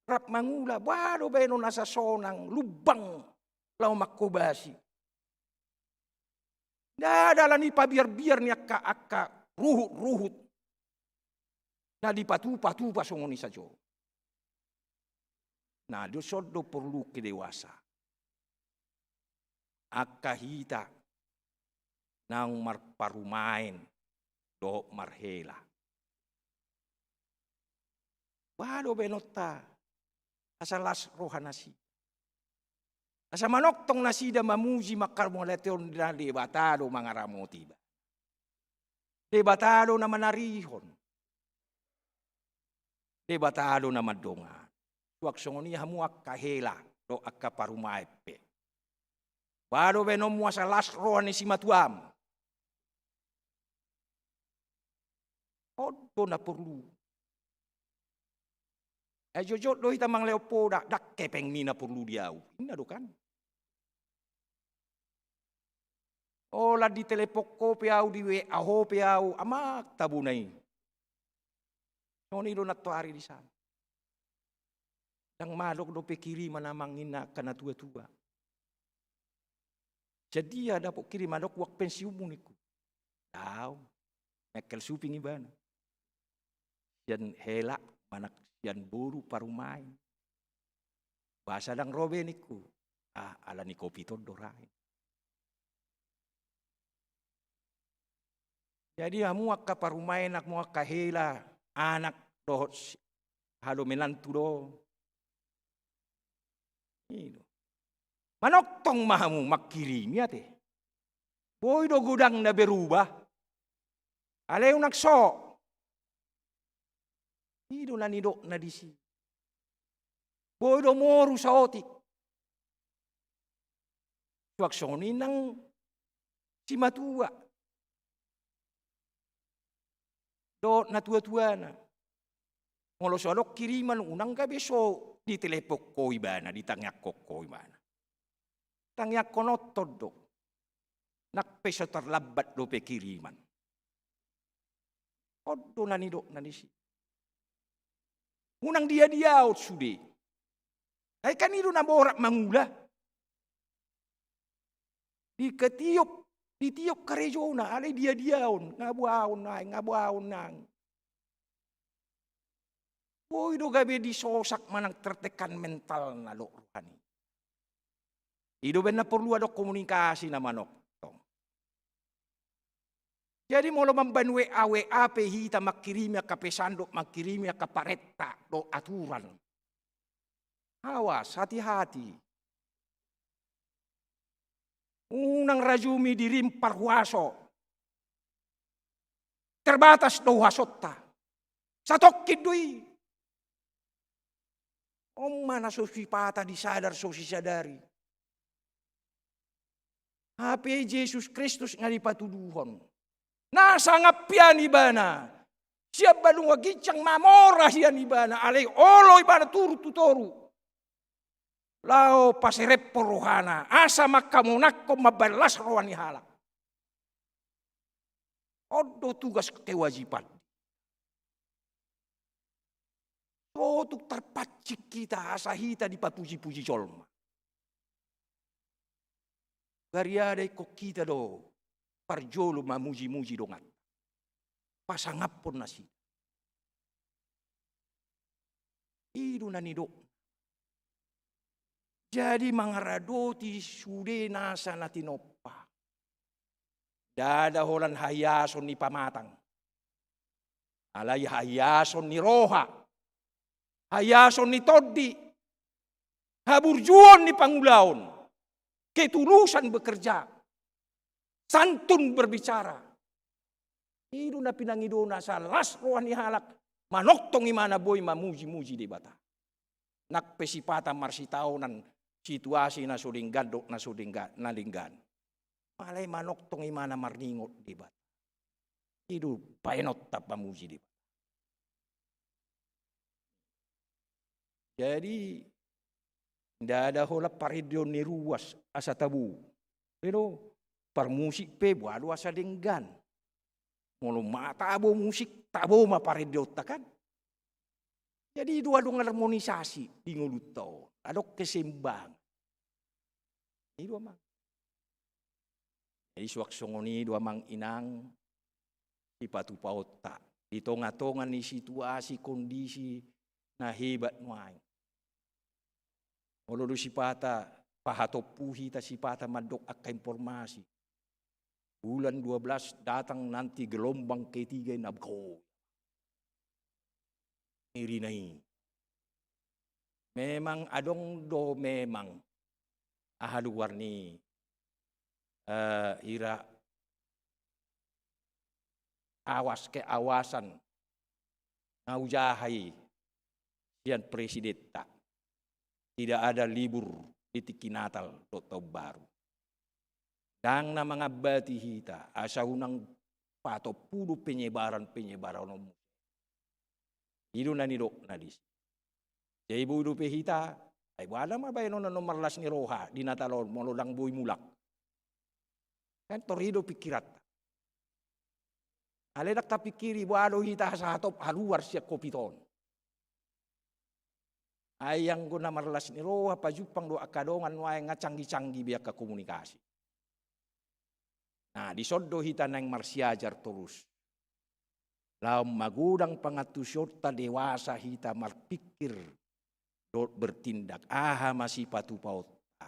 rap mangula, boha do baenon asa sonang, lumbang laho manghobasi? Ndada ala ni pabiar-biar ni angka, angka ruhut-ruhut na dipatupa-tupa songon i sajo. Nah, dison do porlu kedewasaan angka hita naung marparumaen dohot marhela. Boha do baenonta asa las roha nasida, asa manongtong nasida mamuji mangkaholongi on? Debata do mangaramoti ibana. Debata do na manarihon. Debata do na mandongani. Suang songon i hamu angka hela dohot angka parumaen pe, boha do baenonmu asa las roha ni simatuam? On do na porlu. Ai jotjot do hita mangalehon poda, ndang hepengmi na porlu di ahu, ninna do kan? Holan ditelepon ho pe ahu, di W A ho pe ahu, amang tabona i. Songon i do nantoari di sana. Ndang madok dope kiriman amang, ninna angka na tua-tua. Sian dia dapot kiriman? Adong uang pensiunmu, ningku. Daong. Mengkel suping ibana. Sian hela manang sian boru parumaen. Boasa ndang ro be, ningku. Ah, ala ni covid on do ra i. Jadi hamu angka parumaen, hamu angka hela, anak dohot si-, halo menantu do. I do. Manongtong ma hamu mangkirimi ate. Boi do godangna berubah. Alai unang so. I do na nidokna disi. Boi do moru saotik. Suang songon i nang simatua dohot na tua-tuana. Molo so adong kiriman, unang gabe so ditelepon ho ibana, ditangiangkon ho ibana. Tangiangkon on do. Nang pe so tarlambat dope kiriman. On do na nidokna disi. Unang dia-diaon sude. Ai kan i do na borat mangula. Ditiop, ditiop karejona, alai dia-diaon, nga boaon nang, nga boaon nang. Boi do gabe disosak manang tertekan mentalna dohot rohana. I do umbahen na porlu adong komunikasi na manongtong. Jadi molo mambaen W A, W A pe hita mangkirimi angka pesan dohot mangkirimi angka parenta dohot aturan. Awas, hati-hati. Unang rajumi dirim parhuaso. Terbatas do huasonta. Satongkin do i. On ma na so sipata disadar so sisadari. Hape Jesus Kristus nga dipatuduhon. Na sangap hian ibana. Sian banua ginjang mamora hian ibana. Alai olo ibana turun tu toru. Laho paserep rohana. Asa mangkamonangkon mambahen las roha ni halak. On do tugas kewajiban. So tung tarpancing hita asa hita dipapuji-puji jolma. Gariada ingkon hita do parjolo mamuji-muji donganta. Pasangaphon nasida. I do na nidok. Jadi mangaradoti sude nasa na tinompa. Ndada holan hahiason ni pamatang. Alai hahiason ni roha. Hahiason ni tondi. Haburjuon ni pangulaon. Ketulusan bekerja. Santun berbicara. I do na pinangidona asa las roha ni halak. Manongtong imana boi mamuji-muji Debata. Nang pe sipata marsitaonan situasi na so denggan dohot na so denggan, na denggan. Alai manongtong imana marningot Debata. I do baenonta pamuji Debata. Jadi ndada holan parendeon ni ruas asa tabo. Eno parmusik pe boha do asa denggan. Molo ma tabo musik, tabo ma parendeonta kan. Jadi i do adong armonisasi di ngolunta on. Adong keseimbangan. I do amang. Jadi suang songon i do amang inang sipatupaonta di tonga-tonga ni situasi kondisi na hebat nuaeng. Molo do sipata pahatompu hita sipata mandok angka informasi. Bulan dua belas datang nanti gelombang ketiga na begoyang. Irina i. Memang adong do memang aha luar ni eh, ira awas keawasan na ujaha i sian presidenta. Tidak ada libur di tingki Natal dohot Taon Baru. Ndang na mangambati hita asa unang patompu do penyebaran-penyebaran on. I do na nidok na disi. Jadi boi dope hita, ai boha ma baenon na marlas ni roha di Natal on molo ndang boi mulak. Kan tor i do pikiranta. Alai ndang tapikiri boha do hita asa hatop haluar sian covid on. Ai anggo na marlas ni roha pajumpang do angka dongan nuaeng nga canggi-canggi be angka komunikasi. Nah, dison do hita naeng marsiajar torus. Laho magodang pangantusionta dewasa hita marpikir dohot bertindak. Aha ma sipatupaonta.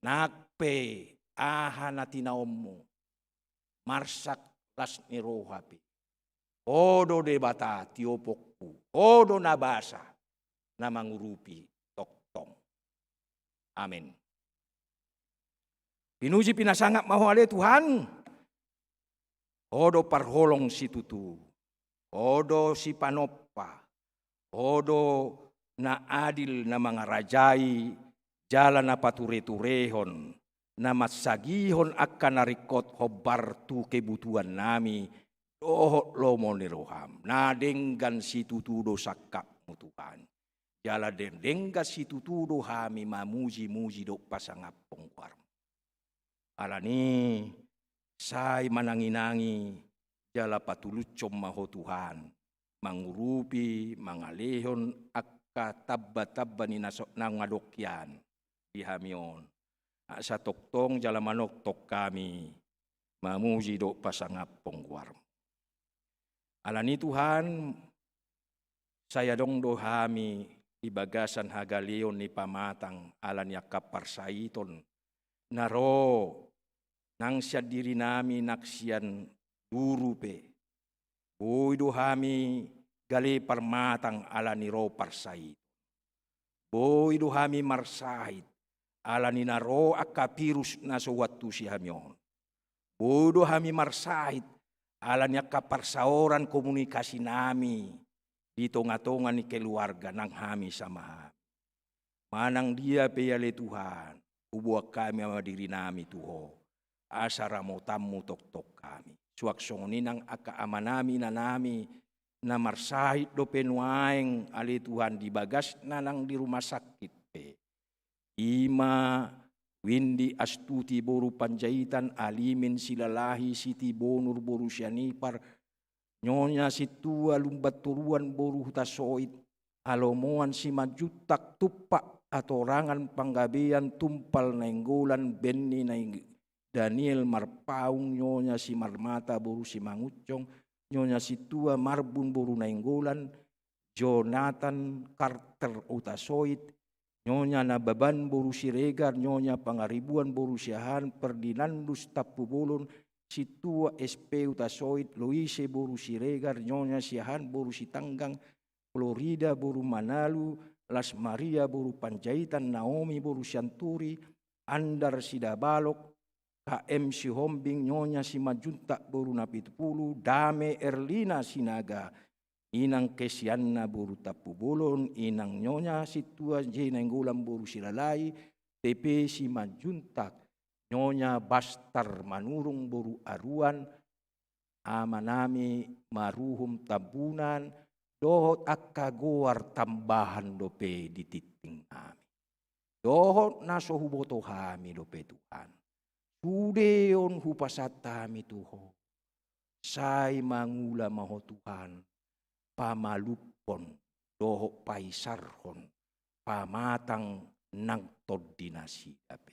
Nang pe aha na tinaonmu. Marsak las ni roha pe. Ho do Debata tiopongku. Ho do na basa na mangurupi tongtong. Amen. Pinuji pinasangap ma Ho ale Tuhan. Ho do parholong situtu. Ho do sipanompa. Ho do na adil na mangarajai jala na pature-turehon na mansagihon angka na ringkot hombar tu kebutuhannami dohot lomo ni roham. Na denggan situtu do sangkapmu Tuhan. Jala denggan situtu do hami mamuji-muji dohot pasangaphon goarmu. Alani sai manangi-nangi jala patulushon ma Ho Tuhan mangurupi mangalehon angka tamba-tamba ni na so naung adong hian di hami on. Asa tongtong jala manongtong hami mamuji dohot pasangaphon goarmu. Alani Tuhan, sai adong do hami di bagasan hagaleon ni pamatang alani angka parsaiton na ro nang sian dirinami nang sian duru pe. Boi do hami gale parmatang alani ro parsaiton. Boi do hami marsahit ala ni na ro angka virus na so huantusi hami on. Boi do hami marsahit ala ni angka parsaoran komunikasinami di tonga-tonga ni keluarga nang hami sama hami. Manang dia pe ale Tuhan, huboan hami ma dirinami tu Ho, asa ramotanMu tongtong hami. Suang songon i nang angka amanami inanami na marsahit dope nuaeng ale Tuhan di bagasna nang di rumah sakit pe. I ma Windy Astuti boru Panjaitan, Alimin Silalahi, Siti Bonur boru Sianipar, Nyonya Sintua Lumbantoruan boru Hutasoit, Halomoan Simanjuntak, Tumpak Hatorangan Panggabean, Tumpal Nainggolan, Benny Naing-, Daniel Marpaung, Nyonya Simarmata boru Simangunsong, Nyonya Sintua Marbun boru Nainggolan, Jonathan Carter Hutasoit, Nyonya Nababan boru Siregar, Nyonya Pangaribuan boru Siahaan, Ferdinandus Tampubolon, Sintua S P Hutasoit, Loise boru Siregar, Nyonya Siahaan boru Sitanggang, Florida boru Manalu, Las Maria boru Panjaitan, Naomi boru Sianturi, Andar Sidabalok, K M Sihombing, Nyonya Simanjuntak boru Napitupulu, Dame Erlina Sinaga, Inang Kesianna boru Tampubolon, Inang Nyonya Sintua J Nainggolan boru Silalahi, T P Simanjuntak, Nyonya Bastar Manurung boru Aruan, amanami maruhum Tambunan, dohot angka goar tambahan dope di tingtingnami. Dohot na so huboto hami dope Tuhan. Sude on hupasahat hami tu Ho. Sai mangula ma Ho Tuhan, pamalumhon, dohot paisarhon, pamatang nang tondi nasida pe.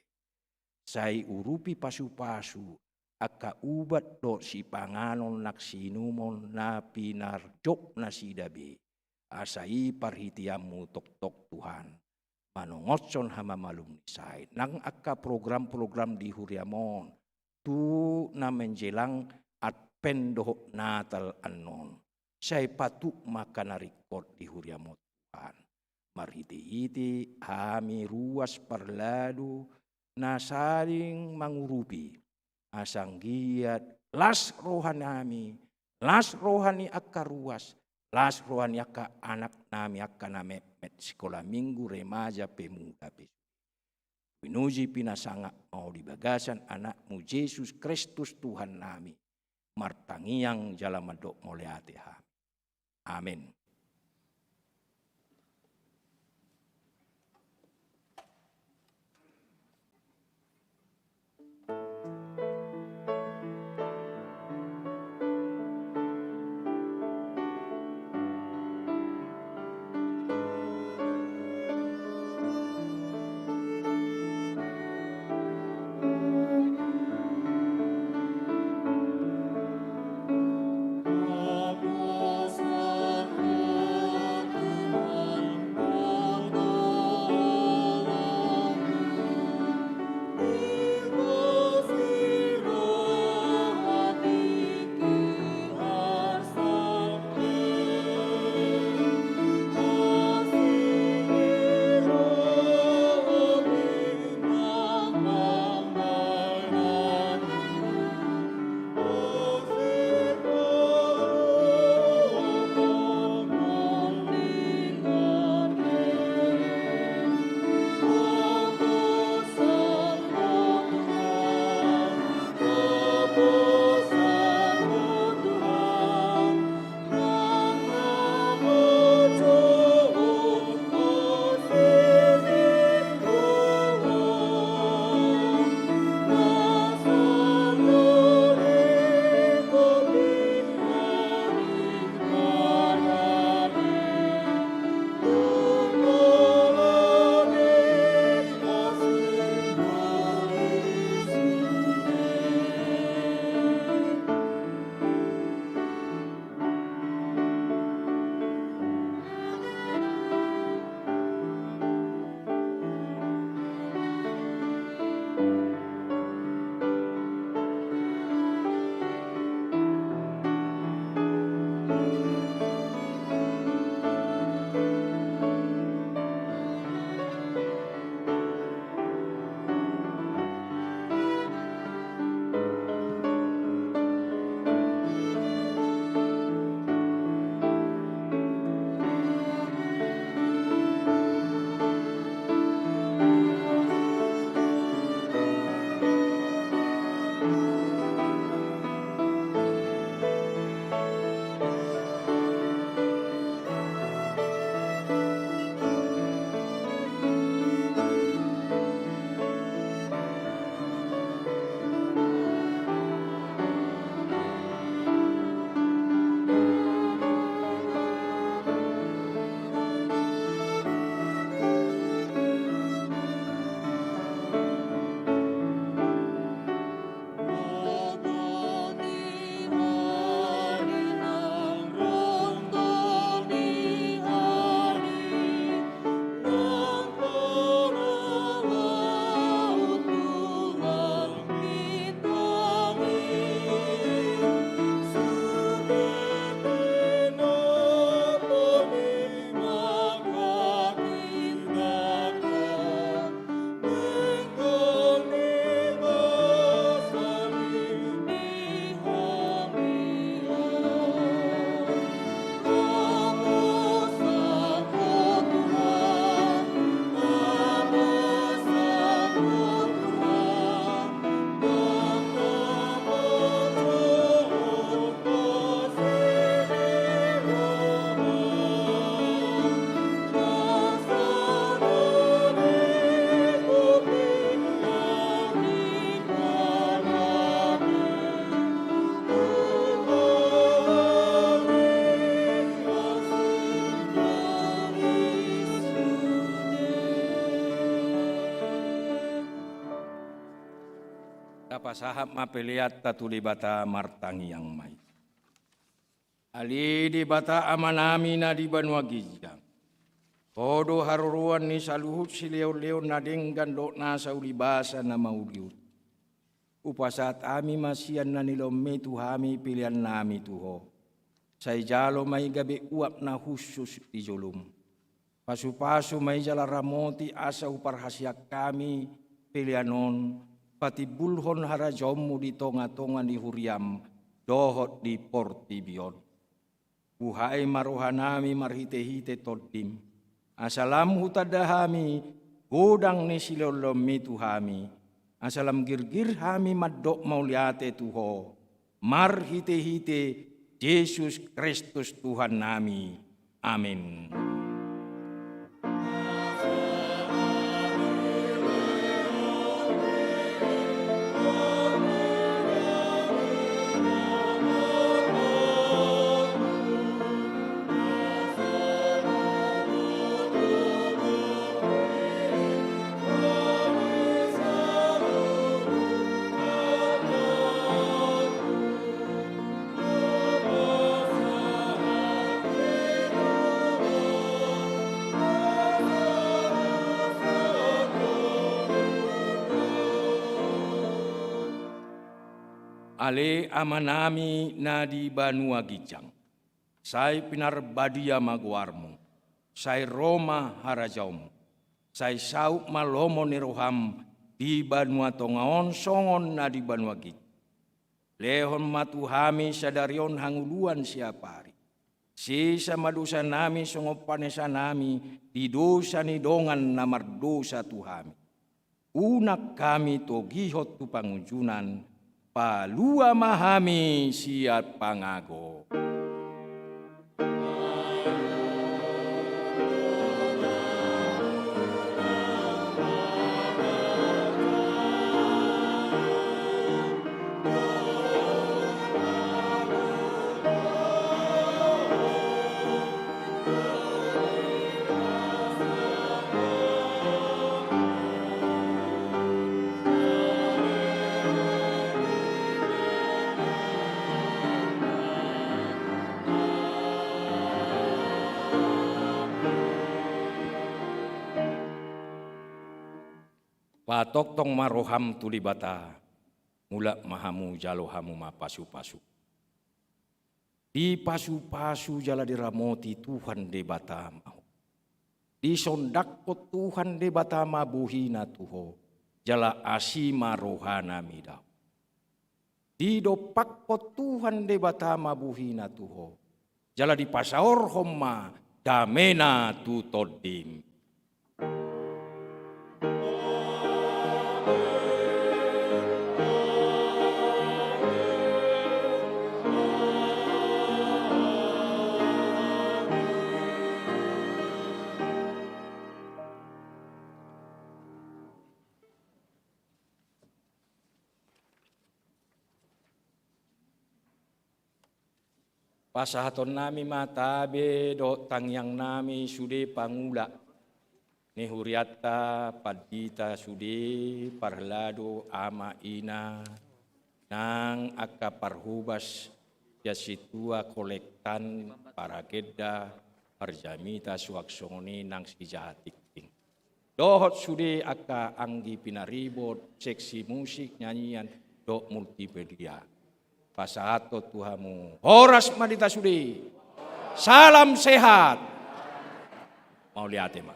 Sai urupi pasupasu, angka ubat dohot sipanganon nang siinumon na pinarjot nasida be. Asa i parhiteanMu tongtong Tuhan. Manongoshon hamamalum ni sahit. Nang angka program-program di huriaM on. Tu na menjelang Advent dohot Natal annon. Sai patut ma angka na ringkot di huriaM on Tuhan. Marhite-hite hami ruas parladu na saling mangurupi. Asa anggiat las rohanami, las roha ni angka ruas, las roha ni angka anaknami angka na metmet sikola minggu, remaja, pemuda pe. Pinuji pinasangap ma Ho di bagasan AnakMu Jesus Kristus Tuhannami. Martangiang jala mandok mauliate hami. Amen. Tapasahat ma peleanta tu Debata, martangiang ma hita. Ale Debata Amanami na di banua ginjang, Ho do haroroan ni saluhut silehonlehon na denggan dohot nasa ulibasa na mauliuliu. Hupasahat hami ma sian na nilehonMi tu hami peleannami tu Ho. Sai jalo ma i gabe uap na hushus di joloM. Pasupasu ma i jala ramoti asa huparhaseang hami pelean on, patimbulhon harajaonMu di tongatonga ni huriaM dohot di portibi on. Buhai ma rohanami marhitehite TondiM, asa lam hutanda hami godang ni silehonlehonMi tu hami, asa lam girgir hami mandok mauliate tu Ho, marhitehite Jesus Kristus Tuhannami. Amen. Ale Amanami na di banua ginjang, sai pinarbadia ma goarMu, sai ro ma harajaonMu, sai saut ma lomo ni rohaM di banua tonga on songon na di banua ginjang. Lehon ma tu hami sadari on hangoluan siapari. Sesa ma dosanami songon panesanami di dosa ni dongan na mardosa tu hami. Unang hami togihon tu pangunjunan, palua ma hami sian pangago. Patongtong ma roham tu Debata, mulak ma hamu, jalo hamu ma pasupasu. Dipasupasu jala diramoti Tuhan Debata ma ho. Disondangkon Tuhan Debata ma bohina tu ho, jala asi ma rohana mida ho. Didompakkon Tuhan Debata ma bohina tu ho, jala dipasaorhon ma damena tu tondim. Pasahatonnami ma tabe dohot tangiangnami sude pangula ni hurianta, pandita sude, parhalado, ama, ina, nang angka parhobas, sian sintua, kolektan, paragenda, parjamita, suang songon i nang sijaha tingting. Dohot sude angka anggi pinaribot, seksi musik, nyanyian, dohot multimedia. Pasahathon tu hamu, horas ma di hita sude. Salam sehat. Mauliate ma.